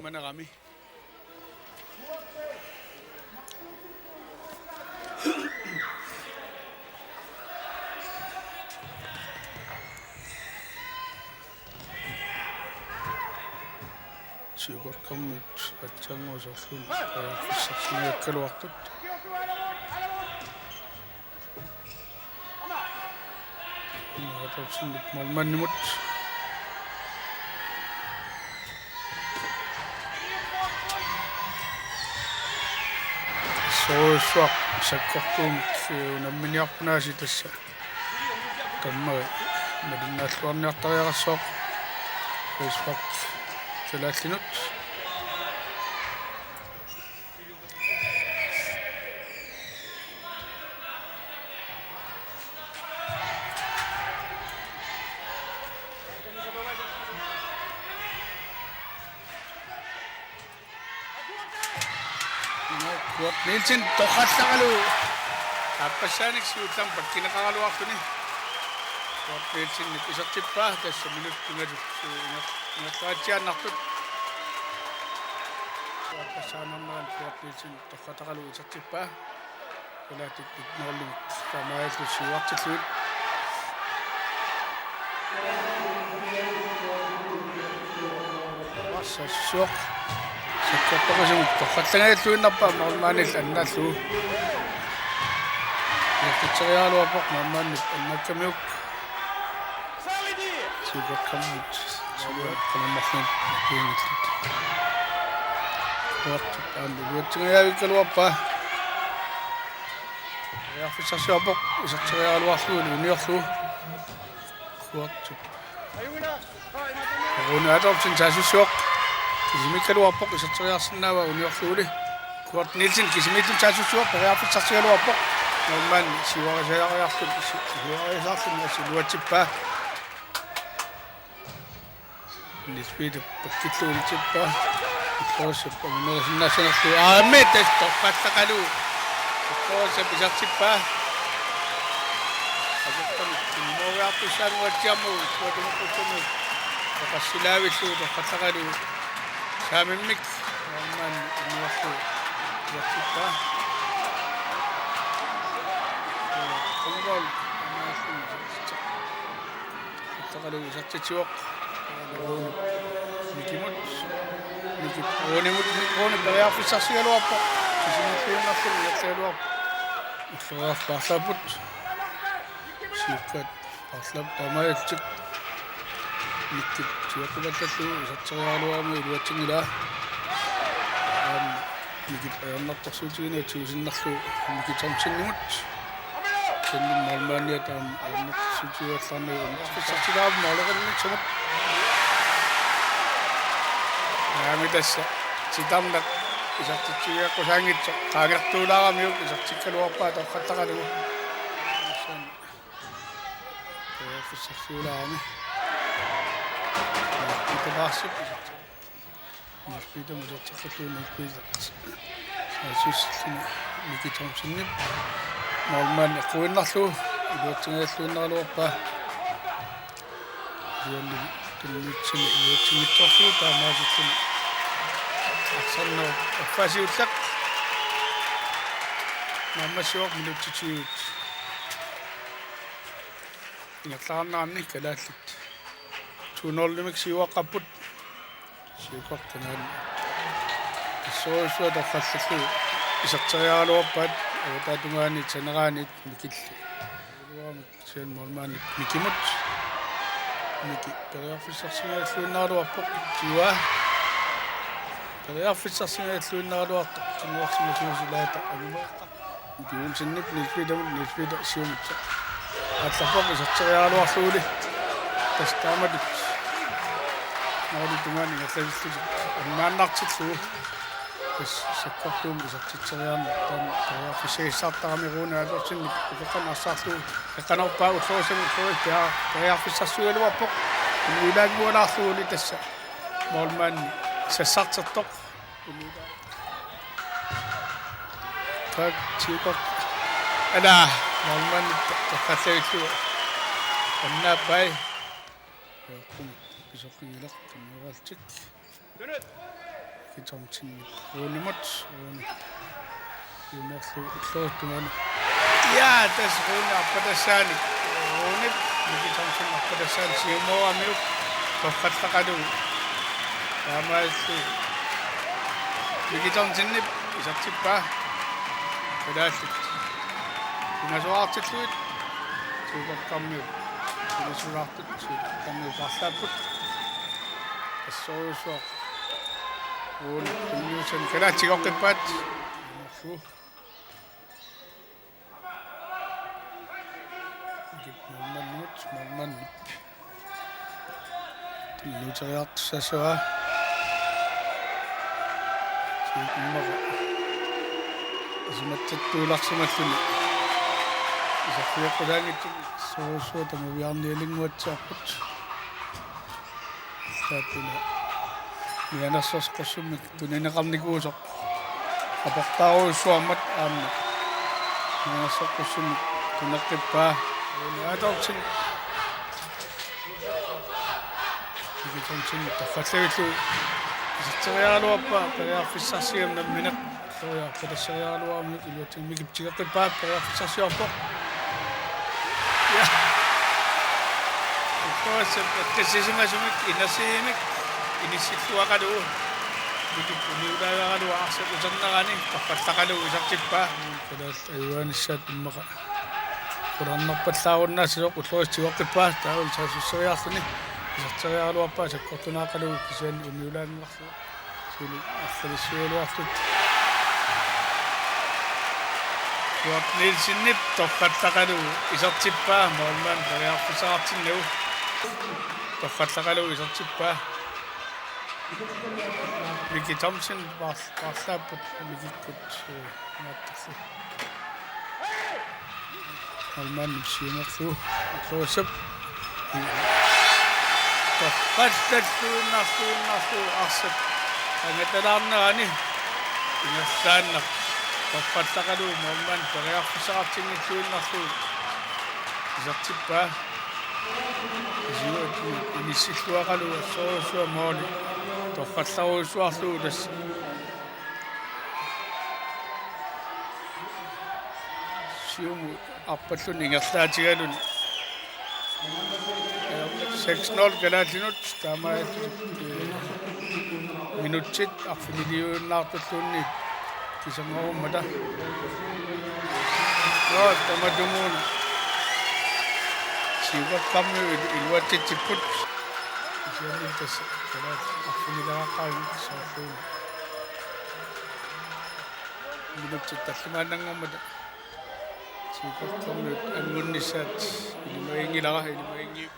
Chukotkamit aatsaannguaq sorluun periarfissarsiuakkaluartut. Jakobsen målmandimut. Soorujussuaq sakkortuumik, eh, unamminiarput aasiit tassa. Tammari malinnaalluarniartariaqassaaq. Frispark kalaallinut. Kurt Nielsen torrallaralugu. Aappassaanik siullermik pakkineqaraluarluni. Kurt Nielsenip isertippaa tassa minutsit pingasut inger-, ingerlaritsiaannartut. Aappassaanerani Kurt Nielsen torrataralugu isertippaa. Kalaallit et nul-imik taamaalillutik siuartillugit. Arsassuoq. Sakkortoqisumik torrallangajaalluinnarpaa målmandillu annaallugu. Isertitseriaraluarpoq målmandip annaakkamiuk. Siukorkamut. Siukorkamut. Kuartip aamma iluatsingajavikkaluarpaa. Periarfissarsiorpoq, iserteriaraluarlugu uniorlugu. Kuartip. Rune Adolfsen saassussivoq. Kisimiikkaluarpoq, iserteriarsinnaavaa uniorlugulu. Kuart Nielsen kisimiilluni saassussivoq, periarfissarsigaluarpoq. Målmand siuarisariarluni, siuarisaarluni aamma iluatsippaa. Niels Peter pakkillugu iluatsippaa. Ullorissap angunerisinnaasanerlugu. Aamma tassa torrallaqalugu. Ullorissap isertippaa. Asertami immooriartussaanguatsiarmugu, ullorissami. Oqassilaavillugu torrallaqalugu. Saamimmik. Aamma uniorlugu. Isertippaa. Qungvoll. Isertaqalu isertitsivoq. Mikimut. Mikip Runimut, Rune periarfissarsigaluarpoq. Kisimiilluinnarlugu isertigaluarpoq. Ulloriarfik paarlaapput. Siukkaat paarlaapput taamaalillutik. Mikip sioqqupallallugu iserteriaraluarmat iluatsinngilaa. Aamma Mikip ajornartorsiutigineq atuusinnarlugu Miki Thomsenimut. Kisianni målmandiata aamma ajornartorsiutigivallaarnagu isertitseriaraluarpoq målerinnissumut. Aamma tassa titarneq isertitsivigeqqusaanngitsoq qaangertuulaaramiuk isertikkaluarpaa torrallaqalugu. Periarfissarsiulaarami. Isertikkaluarpaa. Niels Peter muserteqqillugu Niels Peter. Saassussilluni Miki Thomsenip. Målmand eqquinnarlugu. Iluatsingajalluinnaraluarpaa. Juanni tunniutsini iluatsinngitsoorlugu taamaasilluni. Arsarnerup erfaasiulleq. Naammassivoq minutsit tyve. Ingerlaarnerani kalaallit to nul-imik siuaqqapput. Siukoq tungaani. Assorujussuaq torrallallugu iserteriaraluarpaat avataata tungaani saneraanit Mikilli. Iluamik sian målmandip Mikimut. Miki periarfissarsigajalluinnaraluarpoq. Tua. Periarfissarsigajalluinnaraluartoq. Kinguarsimasuusilaata angumeeqqaq. Miki Olsenip Niels Peterimut, Niels Peter siumut. Aallarpoq iserteriaraluarluguli. Tassa taamatut. Målip tungaani ingerlatillutik. Annaannartillugu. Tassa sakkortuumik isertitseriarneq taanna periarfissagissaartarami Rune Adolfsenip ukeqqanik arsaarlugu. Eqqanorpaa ullorissami ullorissap periarfissarsigaluarpoq. Uniulaanngualaarluguli tassa. Målmandi sassartertoq. Tak, Tjikok. Ala, målmandi torrallavillugu. Annaappaa. Joakim, pisoqqigileq, tunnioraltik. Miki Thomsen, Runemut, Rune. Siumoorlugu ullorissap tungaani. Ja, tassa Rune arpatassaanik. Rune, Miki Thomsen arpatassaanik siumooramiuk torrallaqalugu. Taamaalillugu Miki Thomsenip isertippaa. Kalaallit. Pingasoraartillugit. Siukorkammiut. Pingasoraartut. Siukorkammiut paarlaapput. Assorujussuaq. Rune tunniussani kalaallit tigoqqippaat. Målmandimut, målmandip. Tunniuteriartussaassuaa. Siummaqqa. Isumatsattuularsimalluni. Iserfigeqqusaanngitsumik. Assorujussuaq tamaviaarnialinnguatsiarput. Taatuna mianersorsuarmik tunineqarnikuusoq aportaarujussuarmat aamma mianersorsuarmik tuneqqippaa. Rune Adolfsen. Miki Thomsen torrallavillugu iserteriaraluarpaa periarfissarsigamik nammineq. Toriarpatassariaraluarmik iluatsinngimmat tigeqqippaa periarfissarsiorpoq. Ja. Utoassap eqqissisimasumik inassilluaqalugu. Mikip uniulaagaluaq arsaq uternerani torrallaqalugu isertippaa. Kalaallit ajugaanissat immaqa qularnarpallaarunnaassasoq ulloris tigoqqippaa taavalu saassusseriarluni. Iserteriaraluarpaa sakkortunaaqalugu kisianni uniulaannguarlugu. Suli arlalissuugaluartut. Stuart Nielsenip torrallaqalugu isertippaa målmand periarfissaqartinnagu. Torrallaqalugu isertippaa. Miki Thomsen paar-, paarlaapput Mikikkut, eh, naattarlu. Målmandip siunerlugu. Ulloq. Torrallalluinnarluinnarlugu arsaq angatalaarnerani ingerlaannaq torrallaqalugu målmand periarfissaqartinngilluinnarlugu isertippaa. Isiuat inissilluaqalugu assorujussuaq måli torrallarujussuarlugu tassa. Siumut arpalluni ingerlaatigaluni. Seks nul kalaallinut taamaalillutik, eh, minutsit arfiniliuinnaartulluunniit kisanngorummata. Nå, tamatumuuna. Siupaqqammiut iluatsitsipput. Kisianni tassa kalaallit arfinileqaqaat soorluuna. Minutsit tallimaannanngormata. Siupaqqammiut angunnissaat ilimaginngilara, ilimaginngilara.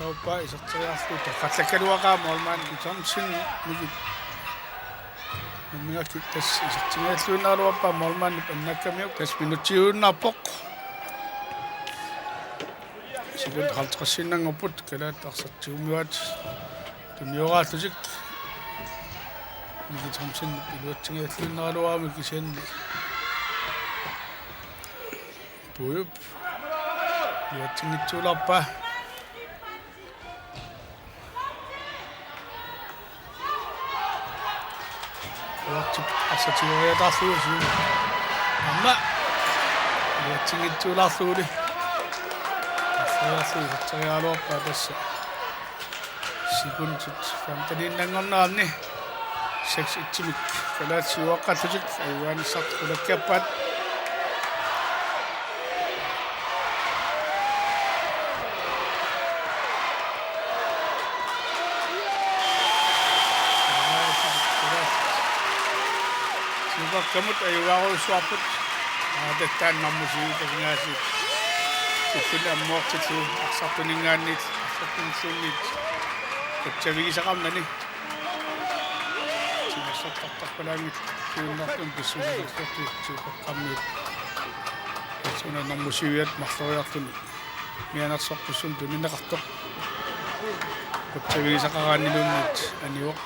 Allauppaa iserteriarlugu torrallakkaluaqaaq målmand Thomsen Mikip. Nammineq tassa isertimigalluinnaraluarpaa målmandip annakkamiuk tassa minutsiuinnarpoq. Sekundit halvtredsiinnanngorput kalaallit arsaq tigummivaat tunioraallutik. Miki Thomsen iluatsinngilluinnaraluarami kisianni Pujup iluatsinngitsuulaarpaa. Uartip arsaq tigoriataarlugu siumut. Aamma iluatsinngitsuulaarluguli. Arfiarlu iserteriaraluarpaa tassa. Sekundit femteniinnanngorneranni seks et-imik kalaallit siuaqqallutik ajugaanissartik qulakkeerpaat. Siupaqqamut ajugaarujussuarput. Aa, taanna normu syv-iup aningaasiit. Ulluni ammuartillugu arsartuninngaanniit, arsartunilluunniit. Qutsavigisaqarnani. Timersortartarpalaanngilluinnartumik pissusilersortut Siupaqqammiut. Suna normu syv-iat marloriarluni mianersoqqussummik tunineqartoq. Qutsavigisaqaraanniluunniit anivoq.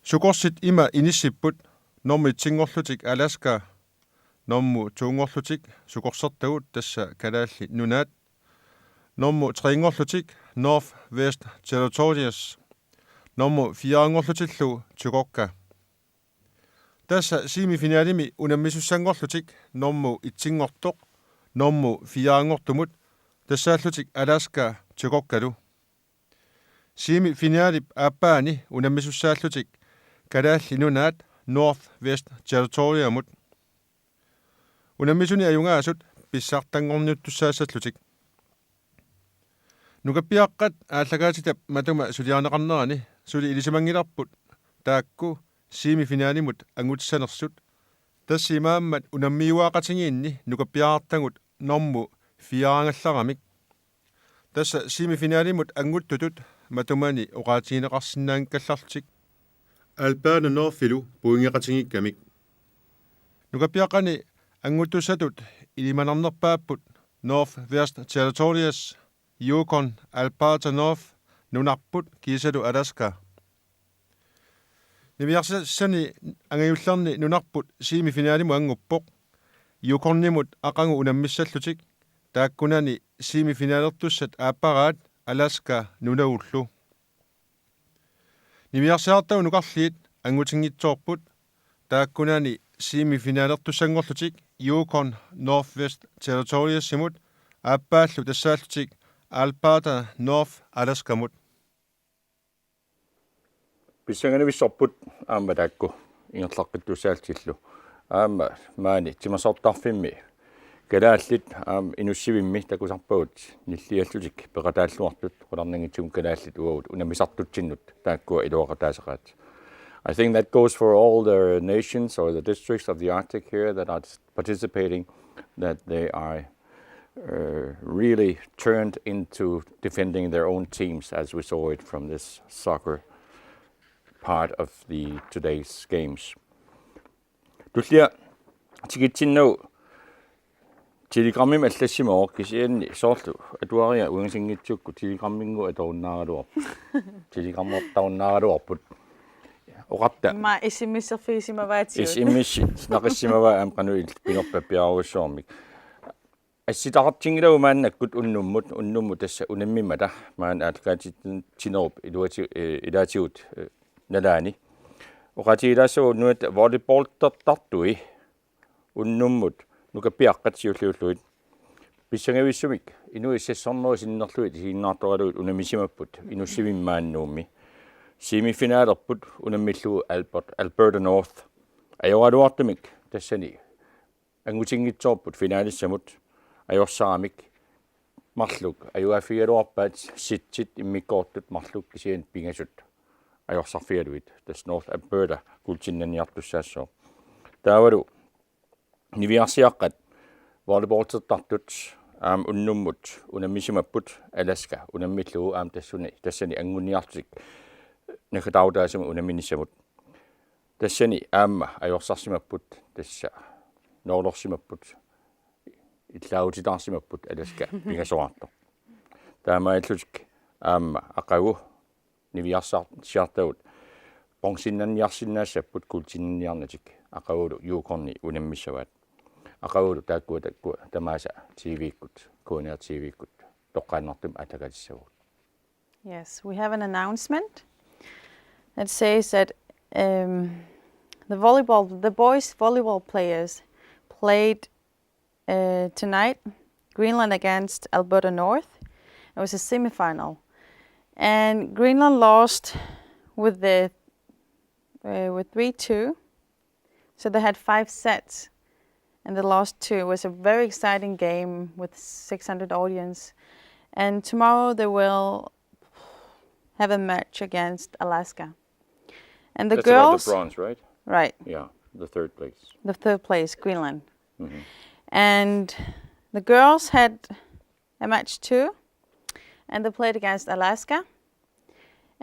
Sukorsit ima inissipput: normu et-inngorlutik Alaska, normu to-nngorlutik Sukorsertagut, tassa Kalaallit Nunaat, normu tre-nngorlutik Northwest Territories, normu fire-nngorlutillu Chukotka. Tassa semifinalimi unammisussanngorlutik normu et-inngortoq normu fire-nngortumut, tassaallutik Alaska Chukotkalu. Semifinalip aappaani unammesussaallutik Kalaallit Nunaat Northwest Territoriamut. Unammisuni ajugaasut pissartanngorniuttussaassallutik. Nukappiaqqat aallakaatitap matuma suliarineqarnerani suli ilisimanngilarput taakku semifinalimut anngutissanersut. Tassa imaammat unammiuaaqatigiinni nukappiarartagut normu fire-ngallarmata. Tassa semifinalimut annguttutut matumani oqaatigineqarsinnaanngikkallarlutik Alberta Northilu pointeqatigiikkamik. Nukappiaqqani annguttussatut ilimanarnerpaapput Northwest Territories, Yukon, Alberta North, nunarput kiisalu Alaska. Niviarsissani angajullerni nunarput semifinalimut annguppoq, Yukonimut aqagu unammissallutik, taakkunani semifinalertussat aapparaat Alaska nunagullu. Niviarsiartagut nukarliit angutinngitsoorput taakkunani semifinalertussanngorlutik Yukon Northwest Territoriesimut aappaallu tassaallutik Alberta North Alaskamut. Pissanganarpoq aamma taakku ingerlaqqittussaallutillu. Aamma maani timersortarfimmi kalaallit aamma inussivimmi takusarpagut nilliallutik peqataalluartut qularnanngitsumik kalaallit uagut unammisartutsinnut taakkua iluaqutaasaqaat. I think that goes for all the nations or the districts of the Arctic here that are participating, that they are uh, really turned into defending their own teams, as we saw it from this soccer part of the today's games. Tullia tikitsinnagu Telegrammimi allassimavoq kisianni soorlu atuariga uangasinngitsukku Telegramminngooq atorunnaaraluarpoq. Telegrammertarunnaaraluarput. Oqarta. Immaqa S M S-erfigisimavaatigut. S M S-i snaqqissimavaa aamma qanoq illit pinerpappiarujussuarmik. Assitaqartinngilagut maannakkut unnummut, unnummut tassa unammimmata maani aallakaatitsinerup iluati-, eh, ilaatigut, eh, nalaani. Oqaatigilaassavara unnuit volleyballtertartui unnummut nukappiaqqat siulliullugit. Pissangavissumik inuit seks hundrede sinnerlugit isiginnaartoralugit unammisimapput inussivimmi maani Nuummi. Semifinalerput unammillugu Albert, Alberta North. Ajoraluartumik tassani angutinngitsoorput finalissamut ajorsaramik marluk ajugaaffigigaluarpaat setsit immikkoortut marluk kisianni pingasut ajorsarfigalugit tassa North Alberta guldtinnanniartussaassooq. Taavalu niviarsiaqqat volleyballtertartut aamma unnummut unammisimapput Alaska unammillugu aamma tassani, tassani angunniarlutik naggataarutaasamut unamminissamut. Tassani aamma ajorsarsimapput tassa noorlorsimapput illaagutitaarsimapput Alaska pingasoraartoq. Taamaalillutik aamma aqagu niviarsiar-, siartagut bronzinnanniarsinnaassapput guldtinnanniarnatik aqagulu Yukoni unammissavaat. Aqagulu taakkua taakkua tamaasa T V-kkut, K N R T V-kkut toqqaannartumik aallakaatissavagut. Yes, we have an announcement that says that um, the volleyball, the boys volleyball players played uh, tonight Greenland against Alberta North. It was a semifinal, and Greenland lost with the uh, with three two. So they had five sets, and the last two was a very exciting game with six hundred audience. And tomorrow they will have a match against Alaska. And the That's about girls, the bronze, right? Right, Yeah, the third place. The third place, Greenland. Mhm. And the girls had a match too, and they played against Alaska.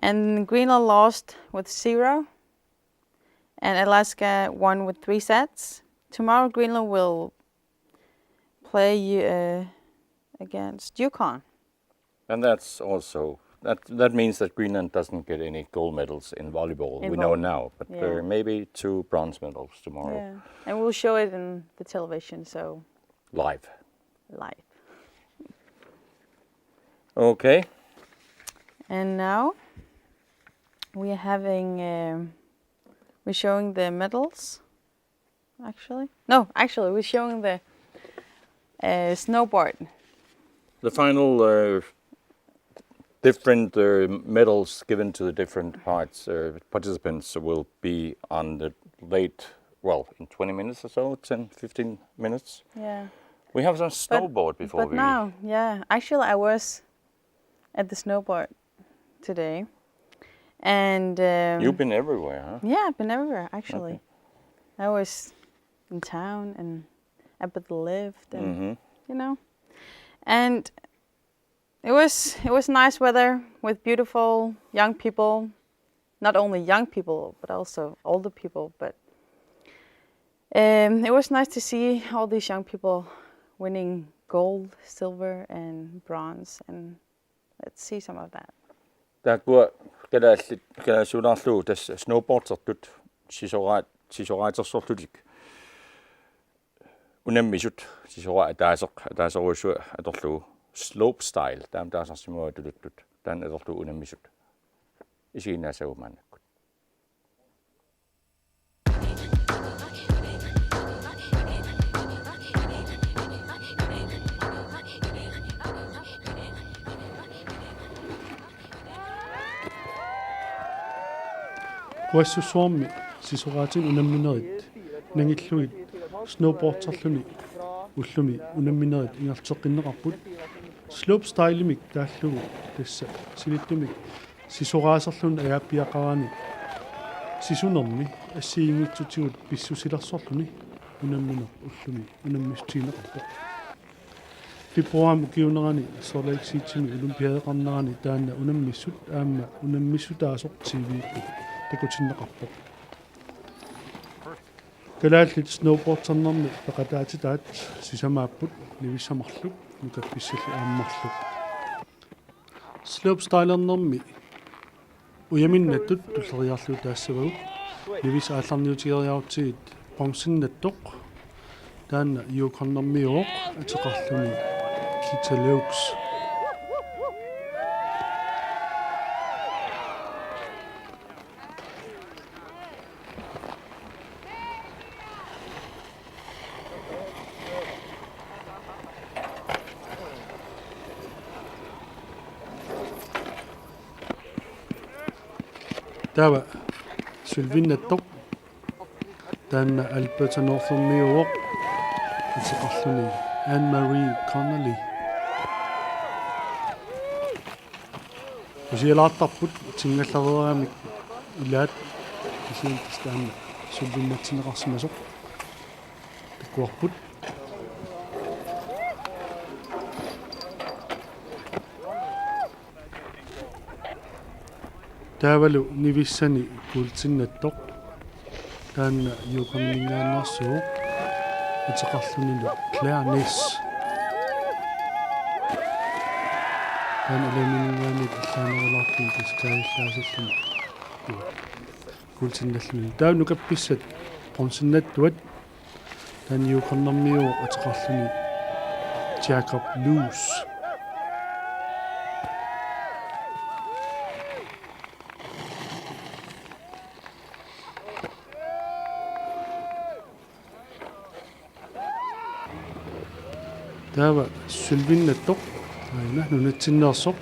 And Greenland lost with zero, and Alaska won with three sets. Tomorrow, Greenland will play uh, against Yukon. And that's also that that means that Greenland doesn't get any gold medals in volleyball. In We know volleyball. Now, but Yeah. There may be two bronze medals tomorrow. Yeah, and we'll show it in the television, so Live. Live. Okay. And now we are having, um, we're showing the medals, actually. No, actually, we're showing the uh, snowboard. The final uh, different uh, medals given to the different parts uh, participants will be on the late, well, in twenty minutes or so, ten, fifteen minutes. Yeah. We have some snowboard before But we. Now, yeah, actually, I was at the snowboard today, and um, You've been everywhere, huh? Yeah, I've been everywhere actually. Okay. I was in town and up at the lift, and Mm-hmm. you know, and it was it was nice weather with beautiful young people. Not only young people, but also older people. But um, it was nice to see all these young people winning gold, silver, and bronze, and let's see some of that. Taakkua kalaallit, kalaallisuulaarlugu tassa snowboardertut sisoraat, sisoraatersorlutik unammisut, sisoraat ataaseq, ataaserujussuaq atorlugu, slope style, taama taasarsimavaa tuluttut, taanna atorlugu unammisut isiginnaassapput maannakkut. Kuassussuarmi sisoraatinik unamminerit nangillugit snowboarderluni ullumi unamminerit ingerlateqqinneqarput. Slope stylemik taallugu tassa silittumik sisoraaserluni ajaappiaqarani sisunermi assigiinngitsutigut pissusilersorluni unammineq ullumi unammissutigineqarpoq. Februarimi ukiuunerani Salt Lake Citymi olympiadeqarnerani taanna unammissut aamma unammissutaasoq T V-kkut takutinneqarpoq. Kalaallit snowboardernermi peqataatitaat sisamaapput nivissat marluk nukappissallu aamma marluk. Slope stylernermi ujaminnattut tulleriiaarlugu taassavagut. Nivissat aallarniutigeriarutsigit bronzennattoq. Taanna Yukon-ermiuvoq ateqarluni Kita Lukes. Taava sølvinnattoq. Taanna Alberta North-ermiuvoq ateqarluni Anne Marie Connolly. Usialaartarput tingallareeramik ilaat kisianni taanna sølvinnatsinneqarsimasoq takuarput. Taavalu nivissani kuultinnattoq. Taanna Yukon-iminngaanneersuuvoq ateqarlunilu Claire Ness. Taanna L M-iminngaanniit allaanerulaartumik tassa kaajallaasilluni kuultinnalluni. Taava nukappissat bronzennattuat. Taanna Yukon-ermiuvoq ateqarluni Jacob Loos. Taava sølvinnattoq aajuna nunatsinneersoq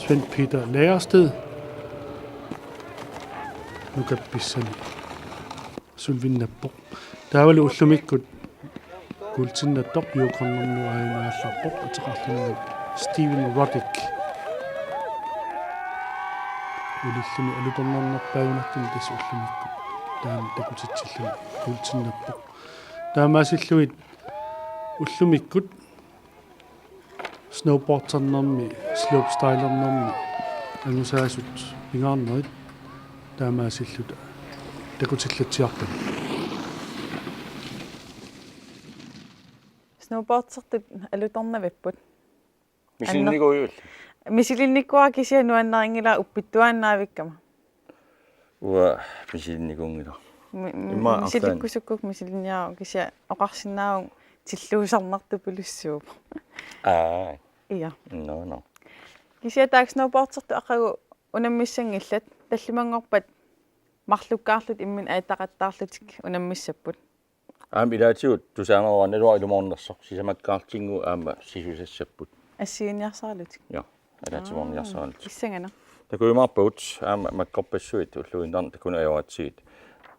Svend Peter Lagersted nukappissani sølvinnappoq. Taavalu ullumikkut kuultinnattoq Yukon-ermiuvoq aajuna aallarpoq ateqarluni Steven Roddick. Ulilluni alutornarnerpaajumaartumik tassa ullumikkut taanna takutitsilluni kuultinnappoq. Taamaasillugit ullumikkut snowboardernermi, slopestylernermi angusaasut pingaarnerit taamaasilluta takutillatsiarput. Snowboardertut alutornavipput. Misilinnikuuiuk? Misilinnikuuara kisianni nuannarinngilara uppittuaannaavikkama. Uanga misilinnikuunngilara. Mi-, mi-, immaqa arlaanni misilikkusukkukku misilinniaruk kisianni oqarsinnaavunga tilluusarnartupilussuuvoq. Aa. Ja. No, no. Kisianni taakku snowboardertut aqagu unammissanngillat tallimanngorpat marlukkaarlutik imminnut ajattaqattaarlutik unammissapput. Aamma ilaatigut tusaaneruara naluara ilumoornersoq sisamakkaartinnguit aamma sisusassapput. Assigiinniarsaralutik. Ja, ataatsimoorniarsaralutik. Aa, pissanganaq. Takujumaarpagut aamma makkorpassuit ulluinnarni takuneq ajoratsigit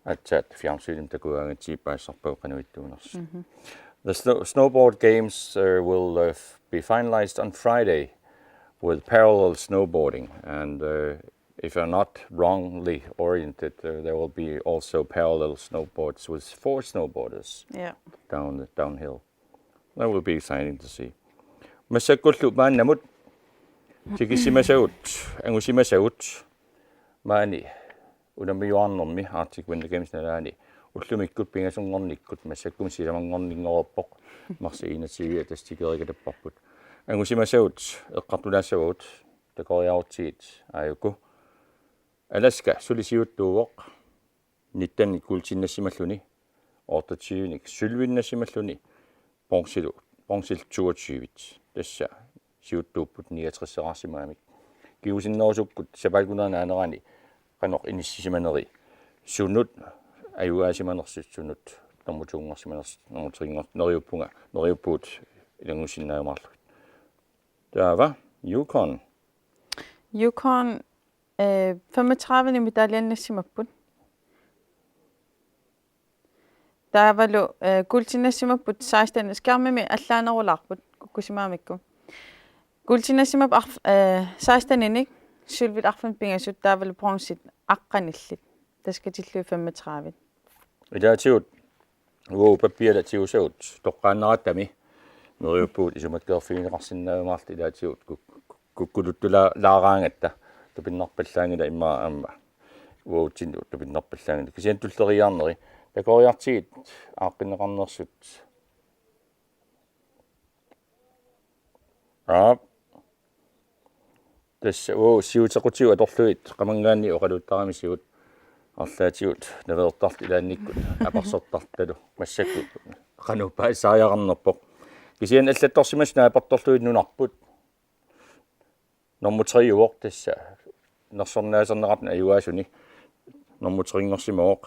aatsaat fjernsynimi takugaangatsigit paasisarpagut qanoq ittuunersut. Mhm. The snow-, snowboard games, uh, will, uh, f-, be finalized on Friday with parallel snowboarding and, uh, if I'm not wrongly oriented, uh, there will be also parallel snowboards with four snowboarders. Yeah. Down, downhill. That will be exciting to see. Massakkullu maannamut tikissimasagut, angusimasagut, maani unammiuaarnermi Arctic Winter Games nalaani ullumikkut pingasunngornikkut, massakkut sisamanngorninngoreerpoq, marsip enogtyve tassa tikeriikatapparput. Angusimasagut eqqartulaassavagut, takoriarutsigit aajuku. Alaska suli siuttuuvoq, nitten kuultinnassimalluni. otteogtyve-nik sølvinneqarsimalluni bronzelu, bronzelu toogtyve. Tassa siuttuupput niogtres-eqarsimagamik. Kingusinnerusukkut sapaakunnerani anerani qanoq inissisimaneri, sunut ajugaasimanersut, sunut normu to-nngorsimanersut, normu tre-nngor-, neriuppunga, neriuppugut ilanngussinnaajumaarilluta. Taava Yukon. Yukon, øh, femogtredive-nik medaljennassimapput. Taavalu, øh, guldinnassimapput seksten, skærmimi allaanerulaarput kukkusimagamikku. Guldinnassimapput arf-, øh, seksten-inik, sølvit arfineq pingasut, taavalu bronzit aqqanillit. Tassa katillugit femogtredive. Ilaatigut uagut pappiala tigusagut toqqaannarattami neriuppugut isumakkeerfigineqarsinnaajumaarluta ilaatigut kuk-, kuk-, kukkuluttulaaraangatta, tupinnarpallaanngilaq immaqa aamma uagutsinnut tupinnarpallaanngilaq. Kisianni tulleriiaarneri takoriartigit aaqqinneqarnersut. Aap. Tassa uagut siutequtigut atorlugit qamanngaanniit oqaluuttaramisigut arlaatigut naveertartut ilaannikkut apersortartutalu massakkut qanoq paasisariaqarnerpoq. Kisianni allattorsimasut naapertorlugit nunarput. Normu tre-uvoq tassa nersornaaserneqartuni ajugaasuni. Normu tre-nngorsimavoq.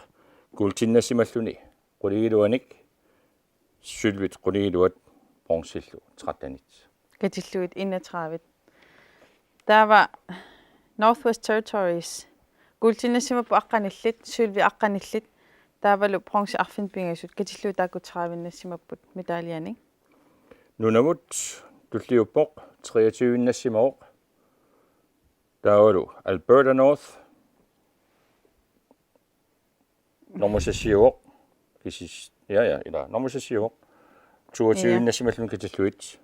Guldinnassimallugu qulingiluanik, sølvit qulingiluat, bronzillu tretten-it. Katillugit enogtredive. Taava Northwest Territories. Guldinnassimapput aqqanillit, sølvit aqqanillit. Taavalu bronzit arfineq pingasut. Katillugit taakku tredive-nnassimapput medaljenik. Nunavut tulliuppoq, treogtyve-nnassimavoq. Taavalu Alberta North. Normu seksiuvoq. Kisis-, ja, ja, ila. Normu seksiuvoq. Toogtyve-nnassimalluni katillugit.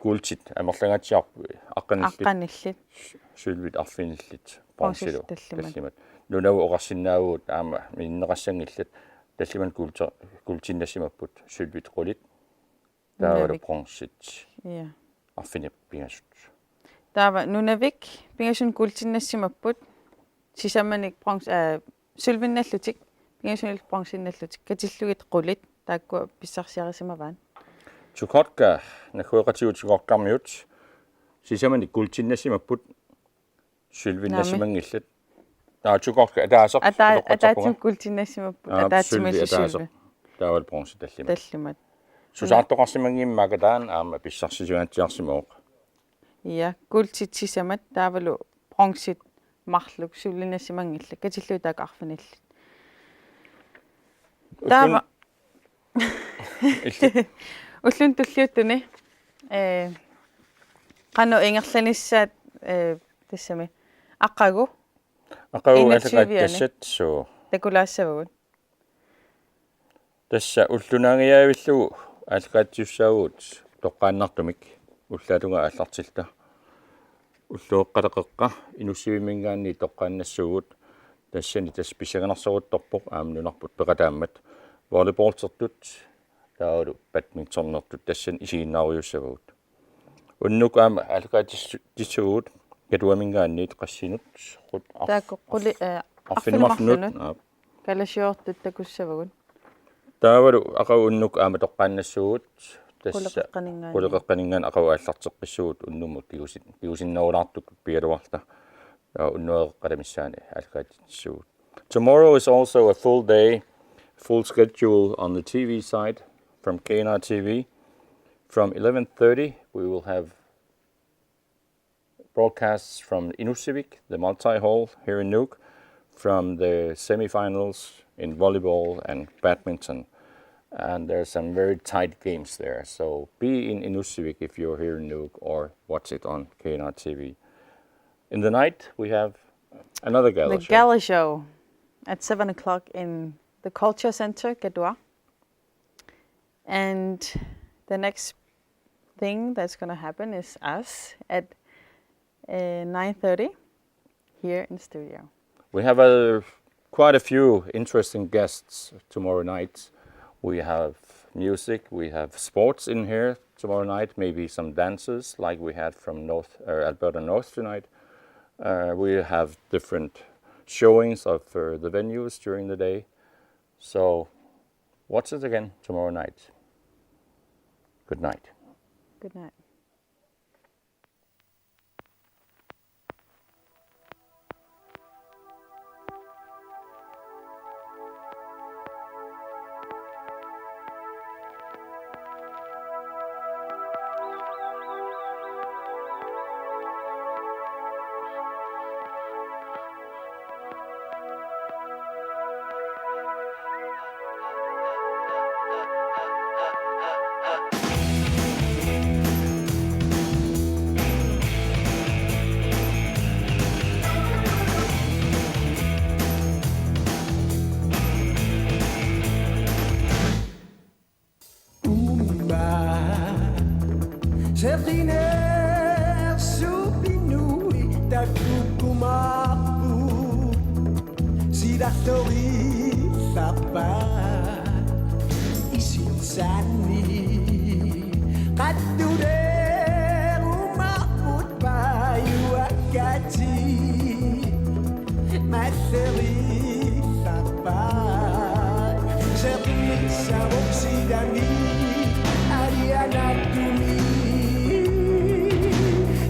Guldit amerlangaatsiarput aqqanillit. Aqqanillit. Sølvit arfinillit. Bronzit Bronzilu. Tallimat. Tallimat. Nunavut oqarsinnaavugut aamma minnerassanngillat. Tallimat guldit, guldinnassimapput. Sølvit qulit. Taavalu Nunavik. Bronzit. Ja. Arfineq pingasut. Taava Nunavik pingasunut guldinnassimapput. Sisamanik bronz-, øh, sølvinnallutik. Pingasunillu bronzinnallutik. Katillugit qulit. Taakkua pissarsiarisimavaat. Chukotka, naggueqatigut Chukotkarmiut. Sisamanik guldinnassimapput. Sølvinnassimanngillat. Taava Chukotka ataaseq. Ata-, Atoqqatserpunga. Ataatsip guldinnassimapput. Aap, Ataatsimalu sølvi ataaseq. sølvi. Taavalu bronzit tallimat. Tallimat. Susaartoqarsimanngimmat taanna aamma pissarsisugatsiarsimavoq. Ja, guldit sisamat, taavalu bronzit marluk, sølvinnassimanngillat, katillugit taakku arfinillit. Taava Illit. Ulluni tulliuttuni, øh, qanoq ingerlanissaat, øh, tassami aqagu Aqagu enogtyve-ani aallakaatitassat, suu. Takulaassavagut. Tassa ulloq naangajavillugu aallakaatisussaavugut toqqaannartumik ullaatungaa aallartilluta. Ulloqeqqata qeqqa Inussivimminngaanniit toqqaannassuugut, tassani tassa pissanganarsoruttorpoq aamma nunarput peqataammat. Volleyballtertut taavalu badmintonertut tassani isiginnaarujussavagut. Unnuk aamma aallakaatitsuugut Katuaminngaanniit qassinut, qul-, arf-, Taakku quli-, øh, arfineq-marlunnut. arfineq-marlunnut. Aap. Kalaallit Nunaata takussavagut. Taavalu aqagu unnuk aamma toqqaannassuugut tassa. Quleqeqqaninngaanniit. Quleqeqqaninngaanniit aqagu aallarteqqissuugut unnummut kingusin-, kingusinnerulaartukkut pigaluarluta. Taava unnuaqqat missaani aallakaatitsissuugut. Tomorrow is also a full day, full schedule on the T V side from K N R T V. From eleven thirty, we will have broadcasts from Inussivik, the multi-hall here in Nuuk, from the semifinals in volleyball and badminton. And there are some very tight games there. So be in Inussivik if you're here in Nuuk, or watch it on K N R T V. In the night, we have another gala The show. Gala show at seven o'clock in the Culture Center, Katuaq. And the next thing that's gonna happen is us at, uh, nine thirty here in the studio. We have a, quite a few interesting guests tomorrow night. We have music, we have sports in here tomorrow night, maybe some dances like we had from North, uh, Alberta North tonight. Uh, we have different showings of, uh, the venues during the day. So Watch it again tomorrow night. Good night. Good night. Uuma seqinersuup inui takukkumaarput, silartorisarpaat isitsanni qattulerumaarput paajuakkatik. Malleriisarpaat seqinnissavoq sisamanik alianaatsumik.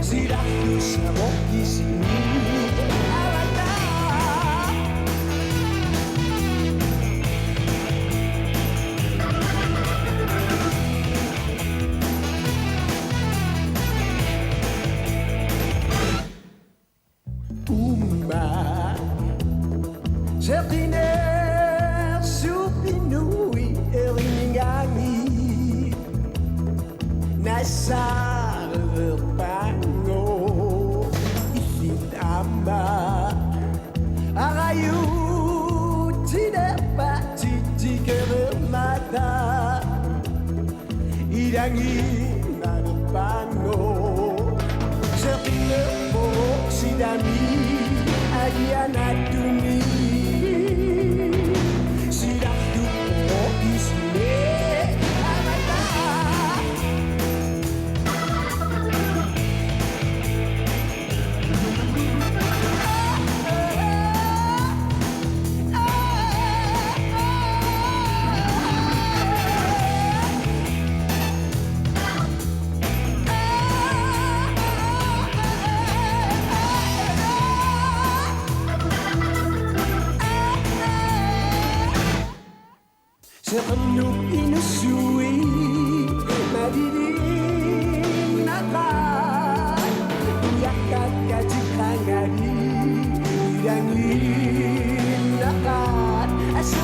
Silartussavoq isini avataa. Uuma seqinersuup inui erinigaanni nassaareerpaanngoq. Illit aamma arajutsinerpaat titikereermata. Ilagiinnarpaanngoq seqinerpoq sisamanik alianaatsumik. Silartuuppoq isini avataa. Seqernup inussui malilinnaqa. Ujaqqakkatik qangali ilagiinnaqaat. Asu